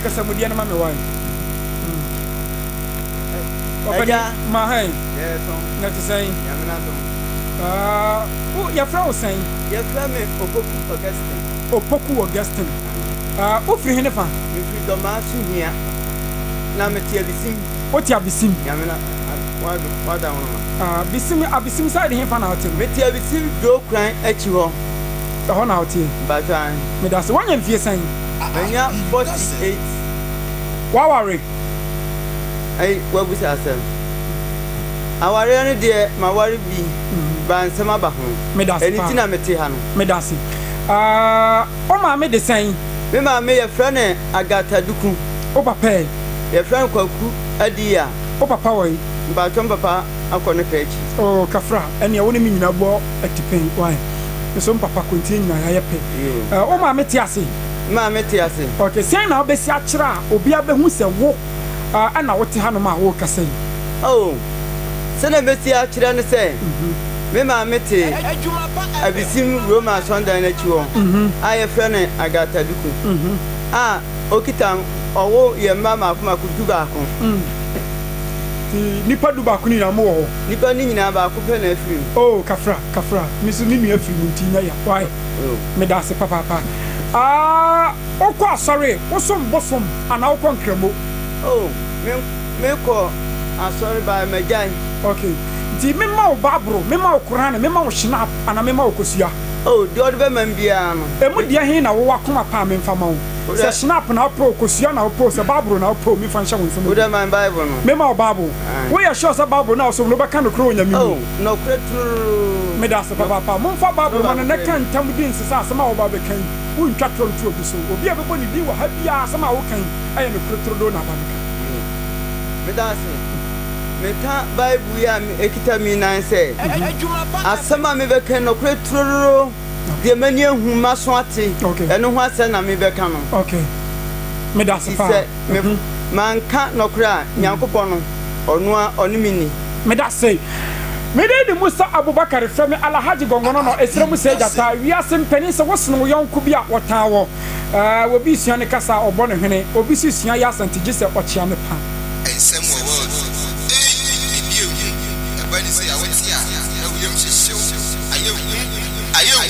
kasamudeɛ no ma me wae. Ɔpɛni ma hɛn. Na te sɛn? Wo yɛfrɛ wo sɛn? Yɛfrɛ me Opoku Augustine. Opoku Augustine. Wofiri hene fa? Mefiri Dɔmaa Suhia. Na mete Abisim. Wote Abisim? Nyame na wada wo ma. Bisim, Abisim side he fa na wote no? Mete Abisim Dwokran akyi hɔ. Ɛhɔ na woteɛ? Mpakyɛ ahe? Medase. Woanya mfie sɛn? Manya 48. Woaware? Ei, woabisa asɛm. Awareɛ no deɛ, maware bi, but nsɛm aba ho. Medase Ɛno paa. nti na mete ha no. Medase. Ah, wo maame de sɛn? Me maame, yɛfrɛ no Agatha Duku. Wo papa ɛ? Yɛfrɛ no Kwaku Adiya. Wo papa wɔ he? Mpakyɛ me papa akɔ ne kra akyi. Oh, Kafra, ɛneɛ wo ne me nyinaa bɔ atipɛn, why? Me nso me papa kɔ nti yɛn nyinaa yɛayɛ pɛ. Yoo. Eh, wo maame te ase? Me maame te ase. Ok, sɛn na wobɛsi akyerɛ a obiara bɛhu sɛ wo eh, na wote hanom a worekasa yi? Oh, sɛdeɛ mɛsi akyerɛ ne sɛ, me maame te Abisim Roma asɔredan no akyi hɔ a yɛfrɛ no Agatha Duku a ɔkita ɔwo yɛn mma mmaako mmaako dubaako. Nti nnipa dubaako no nyinaa mowɔ hɔ? Nnipa no nyinaa baako pɛ na afiri mu. Oh, Kafra, Kafra, me nso me nua firi mu nti nyɛ ya, why? Oh. Meda ase papaapa. Ah, wokɔ asɔre, wosom bosom anaa wokɔ nkramo? Oh, me, mekɔ asɔre but magyae. Ok, nti mema wo Bible, mema wo Qur'aan, mema wo Schnapp anaa mema wo kosua? Oh, deɛ ɔde bɛma me biara no. Emu deɛ he na wowɔ akoma pa a memfa ma wo? Sɛ Schnapp na wopɛ o, kosua na wopɛ o, sɛ Bible na wopɛ o, memfa nhyɛ wo nsam Wode ma me Bible no. Mema wo Bible. Aye. Woyɛ sure sɛ Bible no a wosom no wobɛka nokorɛ wɔ Nyame mu? Oh, nɔkorɛ tururuu. Meda ase papaapa. Momfa Bible ma no na Nokorɛ ka ni. ntam di nse sɛ asɛm a wɔba abɛka yi, wontwa torɔ nto obi so. Obi a ɛbɛbɔ ne din wɔ ha biara, asɛm a woka yi, ɛyɛ nokorɛ turodoo na aba abɛka. Yoo. Meda ase. Meka Bible yi a ekita me yi nan sɛ, asɛm a mebɛka yi, nɔkorɛ tururuu. Deɛ m'ani ahu, m'aso ate, ɛno ho asɛm na merebɛka no. Enti sɛ me, manka nɔkorɛ a, Nyankopɔn no, Ɔno ara, Ɔne me nni. Medase. Me din de Musa Abubakar frɛ me Alhaji Gɔngɔnɔnɔ ɛserɛ mu sɛ gyata wiase mpanin sɛ wosene wo yɔnko bi a wɔtaa wɔ ɛɛ obi sua ne kasa a ɔbɔ ne hwene obi so sua yɛ asante gye sɛ ɔkyea ne pa. Nsɛm wɔ world ei biribi ehu ɛba ne sei a wote a na wo yam hyehye wo ayɛ hu ayɛ hu.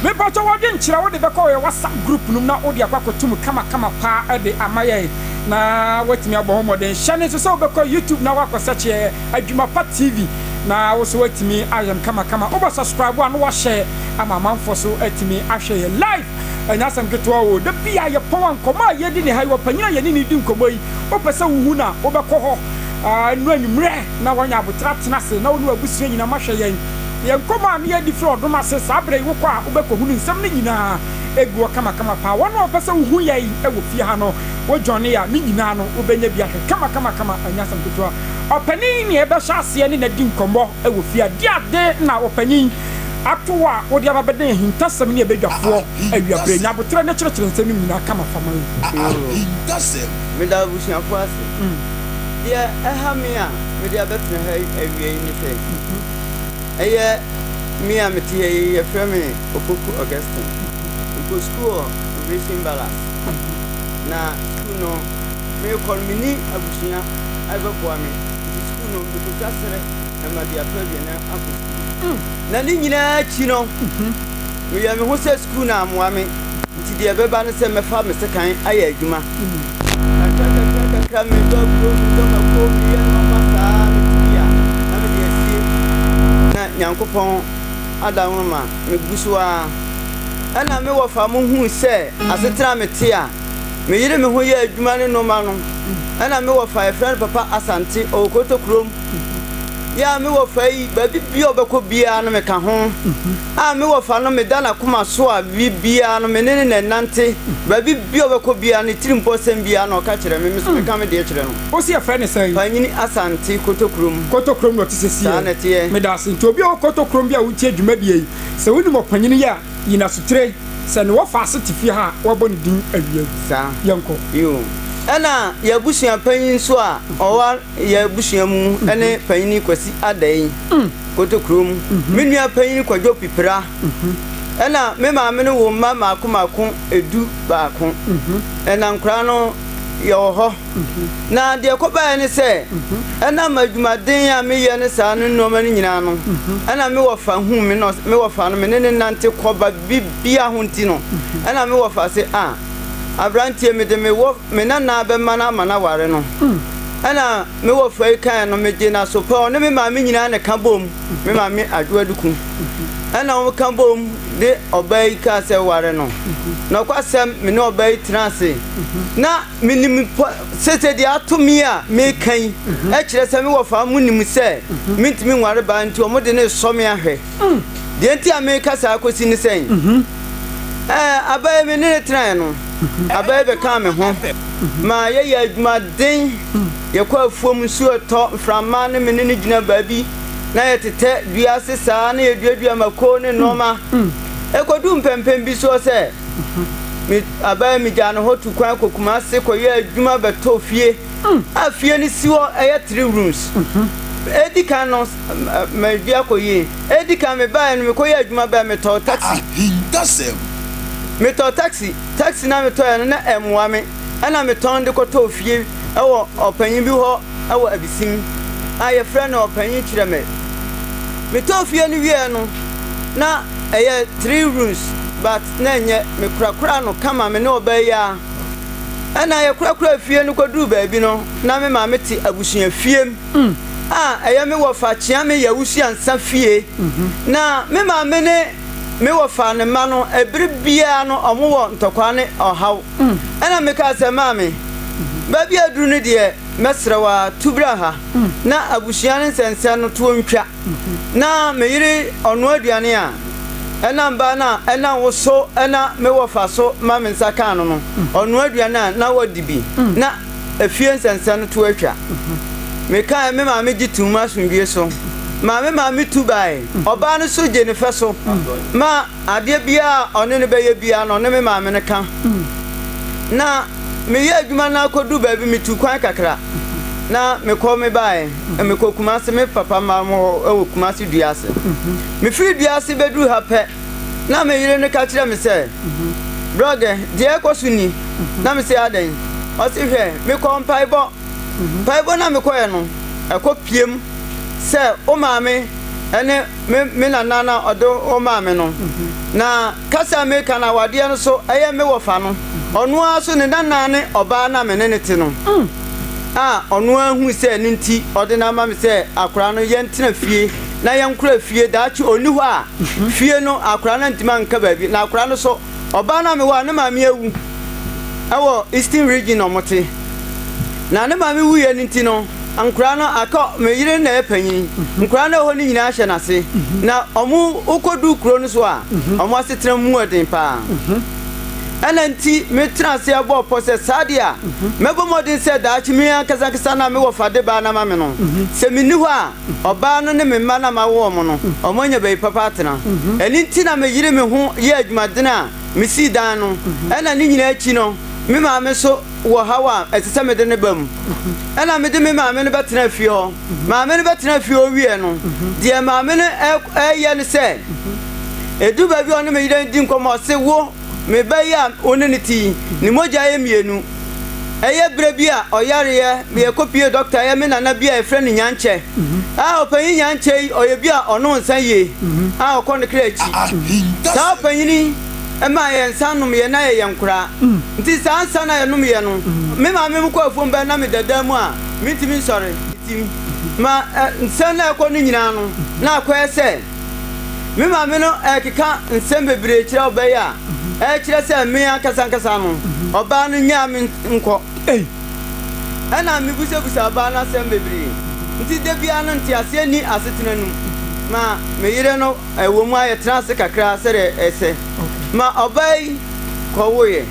Mepakyɛ w'adwenkyerɛ wode bɛkɔ yɛ WhatsApp group no mu na wode akɔ akɔto mu kamakama paa de ama yɛn na woatumi abɔ ho mmɔden. Hyɛ no nso sɛ wobɛkɔ YouTube na woakɔ search yɛ Adwuma Pa TV na wo nso woatumi ayɛ no kamakama. Wobɔ subscribe a na woahyɛ ama amanfoɔ so atumi ahwɛ yɛ live. Ɛnyɛ asɛm ketewa o. Da bi a yɛpɔn a nkɔmmɔ a yɛdi ne ha yi, ɔpanyin a yɛne no redi nkɔmmɔ yi, wopɛ sɛ wohu no a, wobɛkɔ hɔ nnora anwummerɛ na woanya aboterɛ atena ase na wo ne w'abusua nyinaa moahwɛ yɛn. Yɛn nkɔmmɔ a na yɛredi firi ɔdom ase saa berɛ yi, wokɔ a wobɛkɔhunu nsɛm no nyinaa gu hɔ kamakama paa. Wɔn a wɔpɛ sɛ wohu yɛn wɔ fie ha no, wo joine a, ne nyinaa no wobɛnya bi ahwɛ kamakamakama, ɛnyɛ asɛm ketewa. Ɔpanin ne yɛbɛhyɛ aseɛ ne no adi nkɔmmɔ wɔ fie ha. Di ade na ɔpanin ato wo a wode aba bɛdan ahintasɛm ne abadwafoɔ awiaberɛ. Nya aboterɛ na kyerɛkyerɛ nsɛm no mu nyinaa kama fa ma yɛn. Ahintasɛm. Meda abusuafoɔ ase. Deɛ ɛha me a mede abɛtena ha yi awia yi ne sɛ, ɛyɛ me a mete ha yi, yɛfrɛ me Opoku Augustine. Mekɔ sukuu wɔ Operation Balance. Na sukuu no, merekɔ no, menni abusua a ɛbɛboa me. Nti sukuu no, mekɔtwa serɛ na mede atɔ aduane akɔ sukuu. Na ne nyinaa akyi no, meyɛ me ho sɛ sukuu no ammoa me. Nti deɛ ɛbɛba ne sɛ mɛfa me sekan ayɛ adwuma. Kakra kakra kakra, medɔ aburo, medɔ mako, meyɛ nnoɔma saa, mete bi a, na mede asie. Na Nyankopɔn adaworoma, megu so ara. Ɛna me wɔfa mo huu sɛ asetena a mete a, meyere me ho yɛ adwuma ne nnoɔma no. Ɛna me wɔfa, yɛfrɛ no Papa Asante, ɔwɔ Kotokurom. Yɛ a me wɔfa yi, baabi biara a ɔbɛkɔ biara no meka ho. A me wɔfa no, meda n'akoma so a, biribiara no, me ne no na ɛnante. Baabi biara a ɔbɛkɔ biara, ne tirimpɔsɛm biara no, ɔka kyerɛ me. Me nso meka me deɛ kyerɛ no. Wo se yɛfrɛ no sɛn? Panyini Asante, Kotokurom. Kotokurom na ɔte sɛsi Saa na ɛteɛ. Meda ase. Nti obi a ɔwɔ Kotokurom bi a wotie dwumadie yi, sɛ wonim ɔpanyini yi a, yi no asotire. Sɛ ne wɔfa ase te fie ha a, woabɔ ne din awia yi. Saa. Yɛnkɔ. Yoo. Ɛna yɛn abusua panyin nso a ɔwɔ yɛn abusua mu ne Panyini Kwasi Adai, Kotokurom. Me nua panyin Kwadwo Pipra. Ɛna me maame no woo mma mmaako mmaako 11. Ɛna nkwadaa no yɛwɔ hɔ. Na deɛ ɛkɔbaeɛ ne sɛ, ɛnam adwumaden a meyɛ ne saa no nnoɔma no nyinaa no, ɛna me wɔfa huu me na me wɔfa no me ne no nante kɔ ba biribiara ho nti no, ɛna me wɔfa se, ah, aberanteɛ mede me wɔ me nana bɛma no ama no aware no. Ɛna me wɔfa yi kaeɛ no, megyee no aso pɛ, ɔne me maame nyinaa na ɛka boom, me maame Adwoa Duku, ɛna wɔka boom de ɔbaa yi kaa sɛ ware no. Nɔkwasɛm, me ne ɔbaa yi tenaa ase, na Menim mpo sɛ sɛ deɛ ato me a mereka yi kyerɛ sɛ me wɔfaa mo nim sɛ mentumi nware baa nti wɔde no resɔ me ahwɛ. Deɛ nti a mereka saa kɔsi ne sɛn? Ɛɛ, abaa yi me ne no tenaeɛ no, abaa yi bɛkaa me ho ma yɛyɛ adwumaden. Yɛkɔ afuom, nsuo retɔ, mframa ne me ne no gyina baabi na yɛtetɛ dua ase saa na yɛduadua mako ne nnoɔma. Ɛkɔduu mpɛmpɛn bi soɔ sɛ, Me abaa megyaa no hɔ tu kwan kɔ Kumase kɔyɛ adwuma bɛtɔ fie a fie no si hɔ ɛyɛ three rooms. Edi kan no madua kɔ yie. Edi kan mebaeɛ no mekɔyɛ adwuma baeɛ metɔɔ taxi. Ahintasɛm. Metɔɔ taxi, taxi no a metɔeɛ no na ɛmmoa me ɛna metɔn de kɔtɔɔ fie ɛwɔ ɔpanyin bi hɔ ɛwɔ Abisim a yɛfrɛ no ɔpanyin Kyerɛmɛ. Metɔɔ fie no wieɛ no na ɛyɛ three rooms but na ɛnyɛ, me korakoraa no kama me ne ɔbaa yi ara. Ɛna yɛ korakoraa fie no kɔduruu baabi no na me maame te abusua fie mu a ɛyɛ me wɔfa Kyeame Yawusuansa fie. Na me maame ne me wɔfa ne mma no ɛbere biara no ɔmo wɔ ntɔkwa ne ɔhaw. Ɛna me kaa sɛ maame baabi a aduru no deɛ mɛsrɛ wo ara tu bra ha na abusua no nsɛnsɛn no toɔ ntwa. Na me yere ɔnoa aduane a, ɛnam baa no a ɛnam wo so na me wɔfa so ma me nsa kaa no no, ɔnoa aduane a na wadi bi, na efie nsɛnsɛn no to atwa. Mekae me maame gye toom asomdwoe so ma me maame tu bae. Ɔbaa no nso gye ne fɛ so ma Adeɛ biara a ɔne no bɛyɛ biara no, ɔne me maame no ka. Na meyɛ adwuma no ara kɔduru baabi, metuu kwan kakra na mekɔ mebaeɛ. Mekɔ Kumasi, me papa mma wɔ hɔ wɔ Kumasi dua ase. Mefiri dua ase bɛduru ha pɛ, na me yere no ka kyerɛ me sɛ, Brɔgɛ, deɛ ɛrekɔ so ni. Na mese, Adɛn? Ɔse, Hwɛ, mekɔɔ mpaebɔ. Mpaebɔ no a mekɔeɛ no, ɛkɔ piem sɛ wo maame ne me me nana na ɔde wo maa me no. Na kasa a meka no awadeɛ no so ɛyɛ me wɔfa no. Ɔno ara so ne nana ne ɔbaa no a me ne no te no a ɔno ara hui sɛ ɛno nti ɔde no ama me sɛ akwadaa no yɛntena fie na yɛnkora fie daakye ɔnni hɔ a fie no akwadaa no antumi anka baabi na akwadaa no so ɔbaa no a mewɔ a ne maame awu ɛwɔ Eastern Region na wɔte na ne maame wuiɛ no nti no Nkwadaa no aka me yere na ɛyɛ panyin. Nkwadaa no a ɛwɔ hɔ no nyinaa hyɛ n'ase. Na wɔn wokɔdu kuro no so a, wɔn asetena mu yɛ den paa. Ɛna nti metena ase bɔɔ pɔ sɛ saa deɛ a, mɛbɔ mmɔden sɛ daakye me ankasa ankasa no a me wɔfa de baa no ama me no, sɛ menni hɔ a, ɔbaa no ne me mma no a mawo wɔn no, wɔanya baabi papa atena. Ɛno nti na meyere me ho yɛɛ adwumaden a mesii dan no. Ɛna ne nyinaa akyi no, me maame nso wɔ haw a ɛsɛ sɛ mede no ba mu. Ɛnna mede me maame no bɛtenaa fie hɔ. Maame no bɛtenaa fie hɔ wieɛ no, deɛ maame no reyɛ ne sɛ, ɛduru baabi a ɔne me yere di nkɔmmɔ, ɔse, Wo, me ba yi a wo ne no te yi, ne mogya yɛ mmienu. Ɛyɛ berɛ bi a ɔyareɛ, yɛkɔpie dɔkta, ɛyɛ me nana bi a yɛfrɛ no Nyankyɛ. A ɔpanyin Nyankyɛ yi, ɔyɛ bi a ɔnom nsa yie, a ɔkɔ ne kra akyi. Saa ɔpanyin yi, maa yɛn nsa nomyɛ na yɛyɛ nkoraa. Nti saa nsa no a yɛnomyɛ no, me maame mo kɔ afuom bɛn na meda dan mu a, mentumi nsɔre. Nti ma nsɛm no a ɛkɔ no nyinaa no, na akɔyɛ sɛ me maame no rekeka nsɛm bebree kyerɛ ɔbaa yi a ɛkyerɛ sɛ me ankasa ankasa no, ɔbaa no nyaa me nkɔ. Ɛna mebisabisa ɔbaa no asɛm bebree. Nti da biara no nteaseɛ nni asetena no mu ma me yere no. Ɛwɔ mu a, yɛtenaa ase kakra sɛdeɛ ɛsɛ ma ɔbaa yi kɔwoeɛ.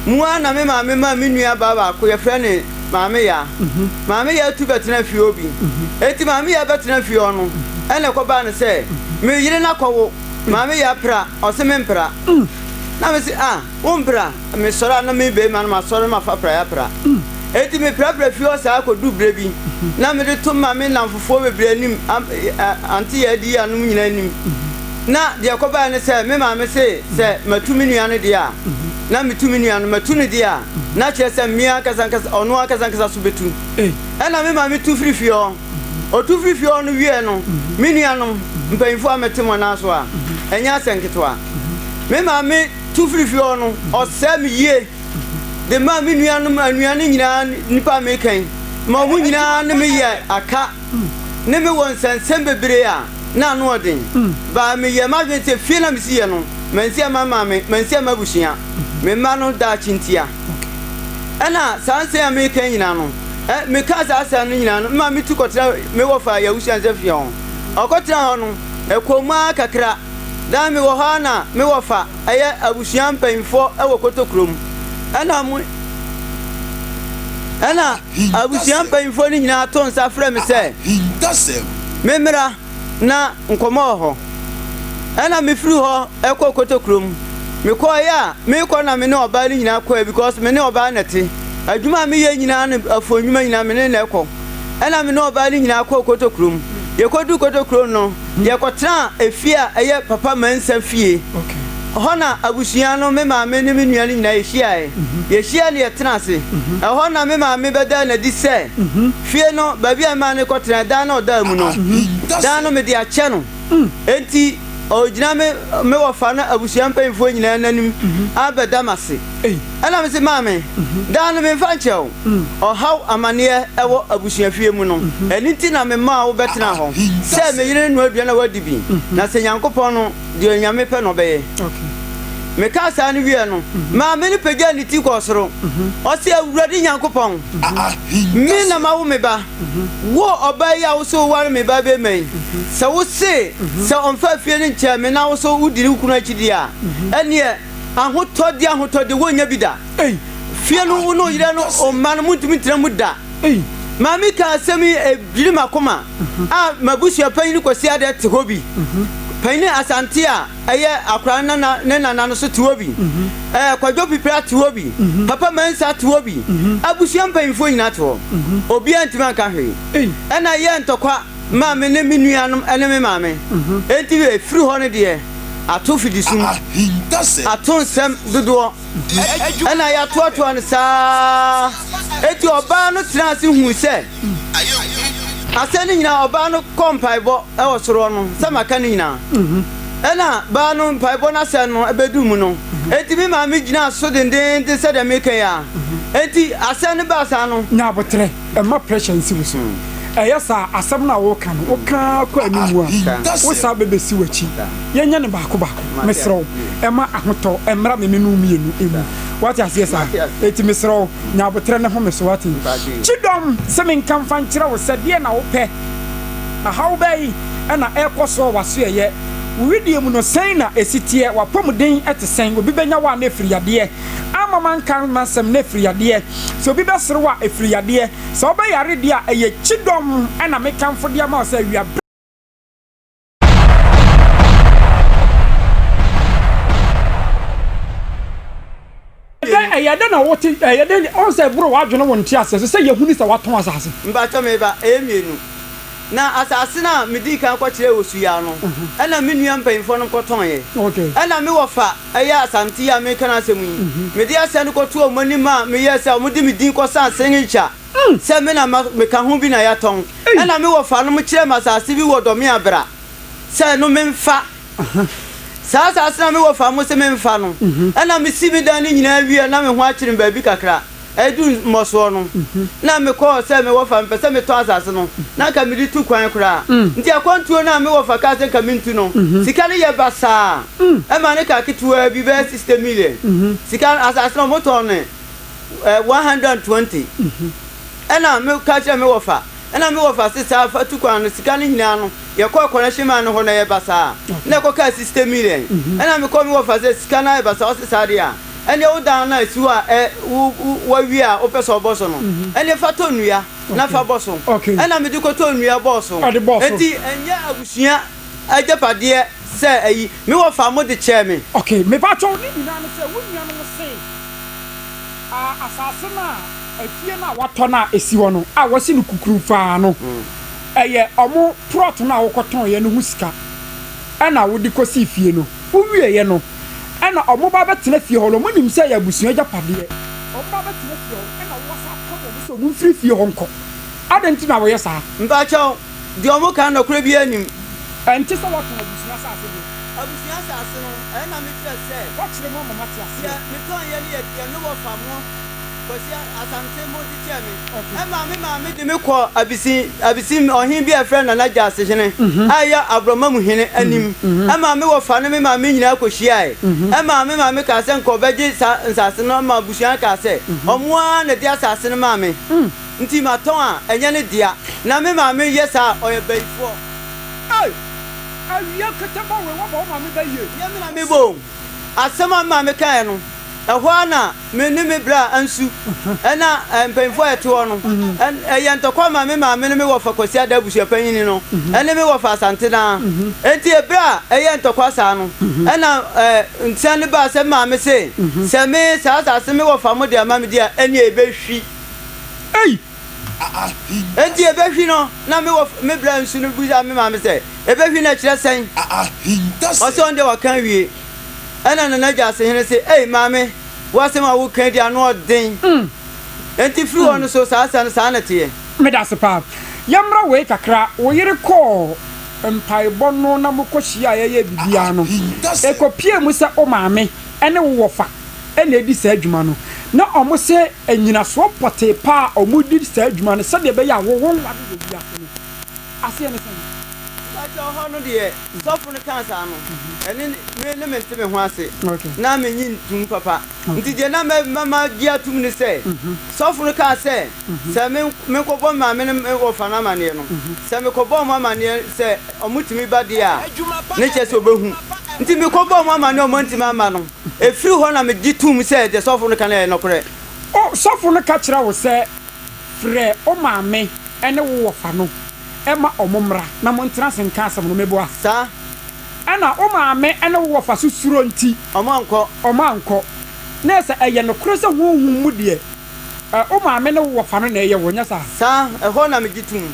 Mu ara na me maame maa me nua baa baako, yɛfrɛ no Maame Yaa. Maame Yaa tu bɛtenaa fie hɔ bi. Enti Maame Yaa bɛtenaa fie hɔ no, ɛna ɛkɔbaa no sɛ, me yere no akɔwo. Maame Yaa pra, ɔse mempra. Na mese, ah, wompra? Mesɔre a na me barima no masɔre na mafa praeɛ apra. Enti meprapra fie hɔ saa kɔduu berɛ bi, na mede to ma me nnamfofoɔ bebree anim, Auntie Yaa di anom nyinaa anim. Na deɛ ɛkɔbaeɛ ne sɛ, me maame se sɛ matu me nua no deɛ a, na metu me nua no, matu no deɛ a, na kyerɛ sɛ me ankasa ankasa, ɔno ankasa ankasa so bɛtu. Ɛnna me maame tu firii fie hɔ. Ɔtu firii fie hɔ no wieeɛ no, me nuanom mpanimfoɔ a mete mo nan so a, ɛnyɛ asɛm ketewa. Me maame tu firii fie hɔ no, ɔsɛe me yie de maa me nuanom, anuanom nyinaa, nnipa a meka yi, ma wɔn nyinaa ne me yɛɛ aka. ne me wɔ nsɛnsɛm bebree a na ano yɛ den. Baa meyɛɛ m'adwene sɛ fie no a misiiɛ no, mansi amma maame, mansi amma abusua, me mma no daakye ntia. Ɛna saa nsɛm a mereka yi nyinaa no, ɛ, mekaa saa asɛm no nyinaa no, me maame tu kɔtena me wɔfa Yawusia Nsa fie hɔ. Ɔkɔtenaa hɔ no, ɛkɔɔ mu ara kakra, na mewɔ hɔ ara na me wɔfa ɛyɛ abusua mpanyimfoɔ wɔ Kotokurom. Ɛna mo, ɛna. Abusua mpanyimfoɔ no nyinaa too nsa frɛɛ me sɛ memmra na nkɔmmɔ wɔ hɔ. Ɛna mefiri hɔ kɔɔ Kotokurom. Mekɔeɛ a, merekɔ na me ne ɔbaa no nyinaa kɔeɛ because me ne ɔbaa no na ɛte. Adwuma a meyɛ nyinaa ne afuo nnwuma nyinaa me ne no na ɛkɔ. Ɛna me ne ɔbaa no nyinaa kɔɔ Kotokurom. Yɛkɔduu Kotokurom no, Yɛkɔtenaa efie a ɛyɛ Papa Mensah fie. Ɛhɔ na abusua no, me maame ne me nua no nyinaa yɛhyiaeɛ. Yɛhyiaeɛ no yɛtenaa ase. Ɛhɔ na me maame bɛdaa no adi sɛ fie no, baabi a memaa no kɔtenaeɛ, dan no a ɔdaa mu no, dan no mede akyɛ no. Enti ɔregyina me me wɔfa ne abusua mpanimfoɔ nyinaa anim abɛda m'ase. Ɛna mese, Maame, dan no memfa nkyɛ wo. Ɔhaw amaneɛ wɔ abusuafie mu no, ɛno nti na memaa wo bɛtenaa hɔ, sɛ me yere noa aduane a woadi bi, na sɛ Nyankopɔn no, deɛ Onyame pɛ na ɔbɛyɛ. Mekaa saa no wieɛ no, maame no pagyaa ne ti kɔɔ soro, ɔse, Awurade Nyankopɔn, me na mawo me ba, wo ɔbaa yi a wose woware me ba bɛma yi, sɛ wose sɛ ɔmfa fie no nkyɛ me na wo so wodi wo kunu akyi deɛ a, ɛneɛ ahotɔ deɛ ahotɔ deɛ wonnya bi da. Fie no, wo ne wo yere ne wo mma no, montumi ntena mu da. Maame kaa asɛm yi, ɛdwiri m'akoma. A m'abusua panyin Kwasi Adeh te hɔ bi. Panyin Asante a ɛyɛ akwadaa no nana ne nana no nso te hɔ bi. Ɛɛ Kwadwo Pipra te hɔ bi. Papa Mensah te hɔ bi. Abusua mpanyinfoɔ nyinaa te hɔ. Obiara ntumi anka hwee. Ɛna ɛyɛɛ ntɔkwa maa me ne me nuanom ne me maame. Enti ɛfiri hɔ no deɛ, ato fidisum, ato nsɛm dodoɔ. Ɛnna yɛatoatoa no saa ara. Enti ɔbaa no tenaa ase huu sɛ asɛm no nyinaa, ɔbaa no kɔɔ mpaebɔ wɔ soro hɔ no, sɛ maka no nyinaa. Ɛnna baa no mpaebɔ no asɛm no bɛduu mu no, enti me maame gyinaa so dendeenden sɛdeɛ mereka yi ara. Enti asɛm no baa saa no. Nya aboterɛ. Mma pressure nsi wo so. Ɛyɛ saa a, asɛm no a woreka no, woka ara kɔ anim a, wo saa bɛbɛsi w'akyi. Yɛnyɛ no baako baako. Mesrɛ wo, mma ahotɔ mmra me ne no mmienu mu. Woate aseɛ saa? Enti mesrɛ wo, nya aboterɛ na home so, woate? Kyidɔm, sɛ menka mfa nkyerɛ wo sɛ, deɛn na wopɛ? Ahaw bɛn na ɛrekɔ so wɔ w'asoɛeɛ? Wo wedeɛ mu no, sɛn na ɛsi teɛ? W'apɔmuden te sɛn? Obi bɛnya wo a na ɛfiri yadeɛ. Amma manka m'asɛm na ɛfiri yadeɛ. Sɛ obi bɛsere wo a, ɛfiri yadeɛ. Sɛ wobɛyare deɛ a, ɛyɛ kyidɔm na mekamfo de ama wo sɛ awia berɛ. Dɛn, ɛyɛ dɛn na wote, ɛyɛ dɛn, ɔn sɛ ɛboro w'adwene wo nteaseɛ so sɛ yɛhunu sɛ watɔn asase. Mpakyɛ me ba, ɛyɛ mmienu. Na asase no a medii kan kɔkyerɛɛ wɔ Suyaa no, ɛna me nua mpanyimfoɔ no kɔtɔeɛ. Ɛna me wɔfa ɛyɛ Asante yi a mereka n'asɛm yi, mede asɛm no kɔtoo wɔn anim a meyɛɛ sɛ wɔde me din kɔsaa Sengekya sɛ me na meka ho bi na yɛatɔn. Ɛna me wɔfanom kyerɛɛ me asase bi wɔ Dɔmeabra sɛ ɛno memfa. Saa asase no a me wɔfa mo se memfa no, ɛna mesi me dan no nyinaa wieɛ na me ho akyere me baabi kakra. Ɛduu mmɔsoɔ no, na mekɔɔ sɛ me wɔfa mepɛ sɛ metɔ asase no, na anka mede tu kwan koraa. Nti akwantuo no a me wɔfa kaa sɛ nka mentu no, sika no yɛ basaa. Ɛmaa no kaa ketewaa bi, bɛyɛ 60 million. Sika no, asase no wɔtɔɔ no 120. Ɛna meka kyerɛɛ me wɔfa, ɛna me wɔfa se saa fa tu kwan no, sika no nyinaa no, yɛkɔɔ connection man no hɔ na ɛyɛ basaa. Na ɛkɔkaa 60 million. Ɛna mekɔɔ me wɔfa sɛ sika no ayɛ basaa, ɔse saa deɛ a, Ɛnneɛ wo dan no a ɛsi hɔ a ɛ, wo, wo, woawie a wopɛ sɛ ɔbɔ so no, ɛnneɛ fa tɔ nnua na fa bɔ so. Ɛnna mede kɔtɔɔ nnua bɔɔ so. Enti ɛnyɛ abusua agyapadeɛ sɛ ayi. Me wɔfa mo de kyɛɛ me. Okay, mepakyɛw, ne nyinaa ne sɛ wo nuanom se a asase no a afie no a wɔatɔ no a esi hɔ no a wɔasi no kukurufaa no, ɛyɛ wɔn prɔt no a wokɔtɔeɛ no ho sika. Ɛna wode kɔsii fie no. Wowieeɛ no, ɛna wɔba bɛtena fie hɔ no, wɔnim sɛ ɛyɛ abusua agyapadeɛ. Wɔba bɛtena fie hɔ no, ɛna woasan apam wɔn sɛ wɔmfiri fie hɔ nkɔ. Adɛn nti na woyɛ saa? Mpakyɛw, deɛ wɔka no nokorɛ biara nnim. Ɛnte sɛ woatɔn abusua asase deɛ. Abusua asase no, ɛna mekyerɛ sɛ. Woakyerɛ mu ama mate aseɛ. Deɛ metɔnyɛ no yɛ deɛ me wɔfa mo, Kwasi Asante mo de kyɛɛ me. Ɛmaa me maame de me kɔɔ Abisin, Abisin ɔhene bi a yɛfrɛ no Nana Gyasehene a ɛyɛ Aborɔma mu hene anim. Ɛmaa me wɔfa ne me maame nyinaa kɔhyiaeɛ. Ɛmaa me maame kaa sɛ nka ɔbɛgye saa nsase no ama abusua no kaa sɛ, ɔmo ara na ɛde asase no maa me. Nti matɔn a, ɛnyɛ ne dea. Na me maame yɛ saa a, ɔyɛ bayifoɔ. Ei! Awia keteba wei woabɔ wo maame ba yie. Nyɛ me na mebɔ o. Asɛm a me maame kaeɛ no, ɛhɔ ara na me ne me bra Ansu ɛna mpanyinfoɔ a yɛte hɔ no, ɛyɛ ntɔkwa ma me maame ne me wɔfa Kwasi Ada abusuapanyin no ɛne me wɔfa Asante naa. Enti ɛberɛ a ɛyɛ ntɔkwa saa no, ɛna nsɛm no baa sɛ me maame se, sɛ me saa asase me wɔfa mo de ama me deɛ a, ɛneɛ ɛbɛhwi. Ei! Enti ebehwi no, na me wɔ me bra nsu no bisa me maame sɛ, Ebehwi no ɛkyerɛ sɛn? Ɔse ɔno deɛ waka awie. Ɛna Nana Gyasehene se, Ei maame, w'asɛm a woka yi deɛ ano ɔden. Enti firi hɔ no so saa asɛm no saa na ɛteɛ. Medase paa. Yɛmmra wei kakra, wo yere kɔɔ mpaebɔ no na mokɔ hyiaeɛ yɛɛ biribiara no, ɛkɔpuee mu sɛ wo maame ne wo wɔfa na edi saa dwuma no, na wɔhyɛ nnyinasoɔ pɔtee pa a wɔdi saa dwuma no sɛdeɛ ɛbɛyɛ a wo wonware wɔ wiase no. Aseɛ ne sɛn? Mpakyɛw hɔ no deɛ sɔfo no kaa saa no ɛne me ne mente me ho ase na menye ntum papa nti deɛ na mɛma gye atum ne sɛ sɔfo no kaa sɛ sɛ me menkɔbɔ me maame ne me wɔfa no amaneɛ no sɛ mekɔbɔ wɔn amaneɛ sɛ wɔtumi ba deɛ a ne kyerɛ sɛ wɔbɛhu nti mekɔbɔ wɔn amaneɛ wɔn antumi amma no Ɛfiri hɔ na megye toom sɛ deɛ sɔfo no ka no yɛ nokorɛ. O, sɔfo no ka kyerɛ wo sɛ, Frɛ wo maame ne wo wɔfa no ma wɔmmra na montena ase nka asɛm no. Meboa? Saa. Ɛnna wo maame ne wo wɔfa so suro nti. Wɔankɔ. Wɔankɔ. Na sɛ ɛyɛ nokorɛ sɛ honhom mu deɛ, wo maame ne wo wɔfa no na ɛyɛ wo, nyɛ saa? Saa, ɛhɔ na megye toom.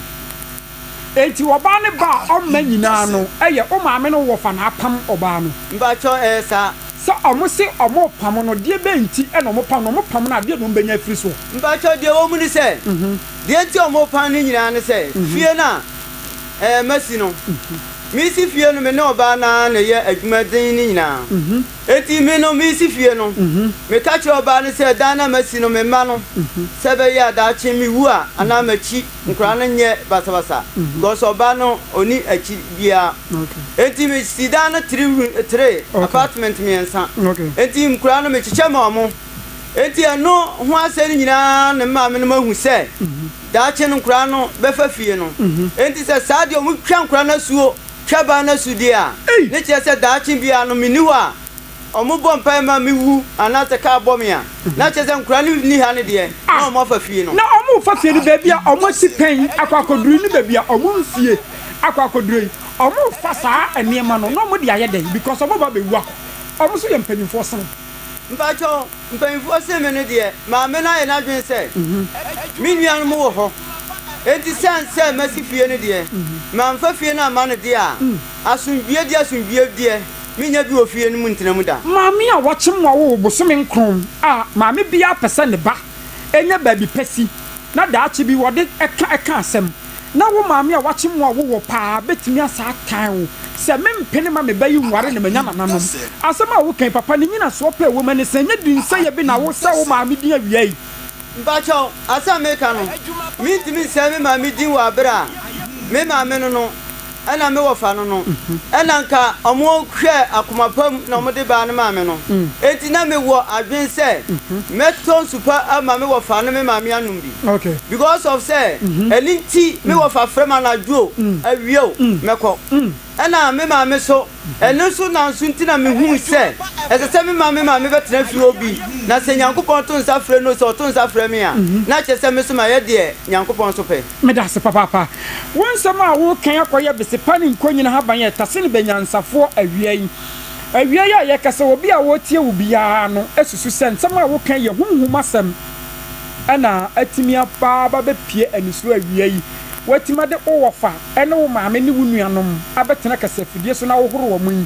Enti ɔbaa ne ba a ɔmma nyinaa no yɛ wo maame ne wo wɔfa na apam ɔbaa no. Mpakyɛw ɛyɛ saa. Sɛ ɔmo se ɔmo repam no deɛ bɛn nti na ɔmo pam no, ɔmo pam no a deɛ na ɔmo bɛnya afiri soɔ? Mpakyɛw deɛ ɛwɔ mu ne sɛ, deɛ nti a ɔmo repam no nyinaa ne sɛ, fie no a ɛɛ masi no, mesi fie no me ne ɔbaa no ara na ɛyɛ adwuma den no nyinaa. Enti me no mesi fie no, meka kyerɛ ɔbaa no sɛ dan no a masi no me mma no, sɛ ɛbɛyɛ a daakye mewu a anaa makyi Nkwadaa no nyɛ basabasa because ɔbaa no ɔni akyi biara. Enti me si dan no three room three apartment mmiɛnsa. Enti nkwadaa no me kyekyɛ ma wɔn. Enti ɛno ho asɛm no nyinaa na me maame no ahu sɛ daakye no nkwadaa no bɛfa fie no. Enti sɛ saa deɛ wɔn twa nkwadaa no asuo twa baa no asu deɛ a ne kyerɛ sɛ daakye biara no me ni hɔ a Wɔbɔ mpae ma me wu anaasɛ kaa bɔ me a, na kyerɛ sɛ nkwadaa no nni ha no deɛ, na wɔafa fie no. Na wɔrefa fie no, baabi a wɔasi pɛn akɔ akɔduru ne baabi a wɔn mfie akɔ akɔduru yi, wɔrefa saa nneɛma no na wɔde ayɛ dɛn? Because wɔreba abɛwu akɔ. Wɔn nso yɛ mpanimfoɔ sene wo. Mpakyɛw, mpanimfoɔ sen me no deɛ, maame no ayɛ n'adwene sɛ me nuanom wɔ hɔ, enti sɛ sɛ masi fie no deɛ, mamfa fie no amma no deɛ a, asomdwoeɛ deɛ asomdwoeɛ deɛ, Mennya bi wɔ fie no mu ntena mu da. Maame a wakyem no awo bosome nkron a maame biara pɛ sɛ ne ba nya baabi pa si na daakye bi wɔde ka ɛka asɛm. Na wo maame a wakyem wo awo wɔ paa bɛtumi asa atan wo sɛ mempene ma me ba yi nware na manya nananom. Asɛm a woka yi papa ne nyinasoɔ pa a ɛwɔ mu ne sɛ ɛnyɛ dinsɛeɛ bi na wo sɛ wo maame din awia yi. Mpakyɛw, asɛm a meka no, mintumi nsɛe me maame din wɔ aber a me maame no no na me wɔfa no no na nka wɔhwɛɛ akoma pa mu na wɔde baa no maa me no. Enti na mewɔ adwen sɛ mɛtɔ nsu pa ama me wɔfa ne me maame anom bi. Because of sɛ ɛno nti me wɔfa frɛ me anadwo o, awia o, mɛkɔ. Ɛna me maame so Ɛno nso nanso nti na mihuu sɛ ɛsɛ sɛ mema me maame bɛtena fie hɔ bi, na sɛ Nyankopɔn to nsa frɛ no o, sɛ ɔto nsa frɛ me a, na kyerɛ sɛ me nso mayɛ deɛ Nyankopɔn nso pɛ. Meda ase papaapa. Wo nsɛm a woreka yi akɔyɛ bese pa ne nkonyin ahaban a ɛtase ne bɛnyansafoɔ awia yi. Awia yi a yɛkasa obi a ɔretie wo biara no susu sɛ nsɛm a woka yi yɛ honhom asɛm na atumi aba abɛpue anisoɔ awia yi. woatumi de wo wɔfa ne wo maame ne wo nuanom abɛtena kasafidie so na wohoro wɔn yi,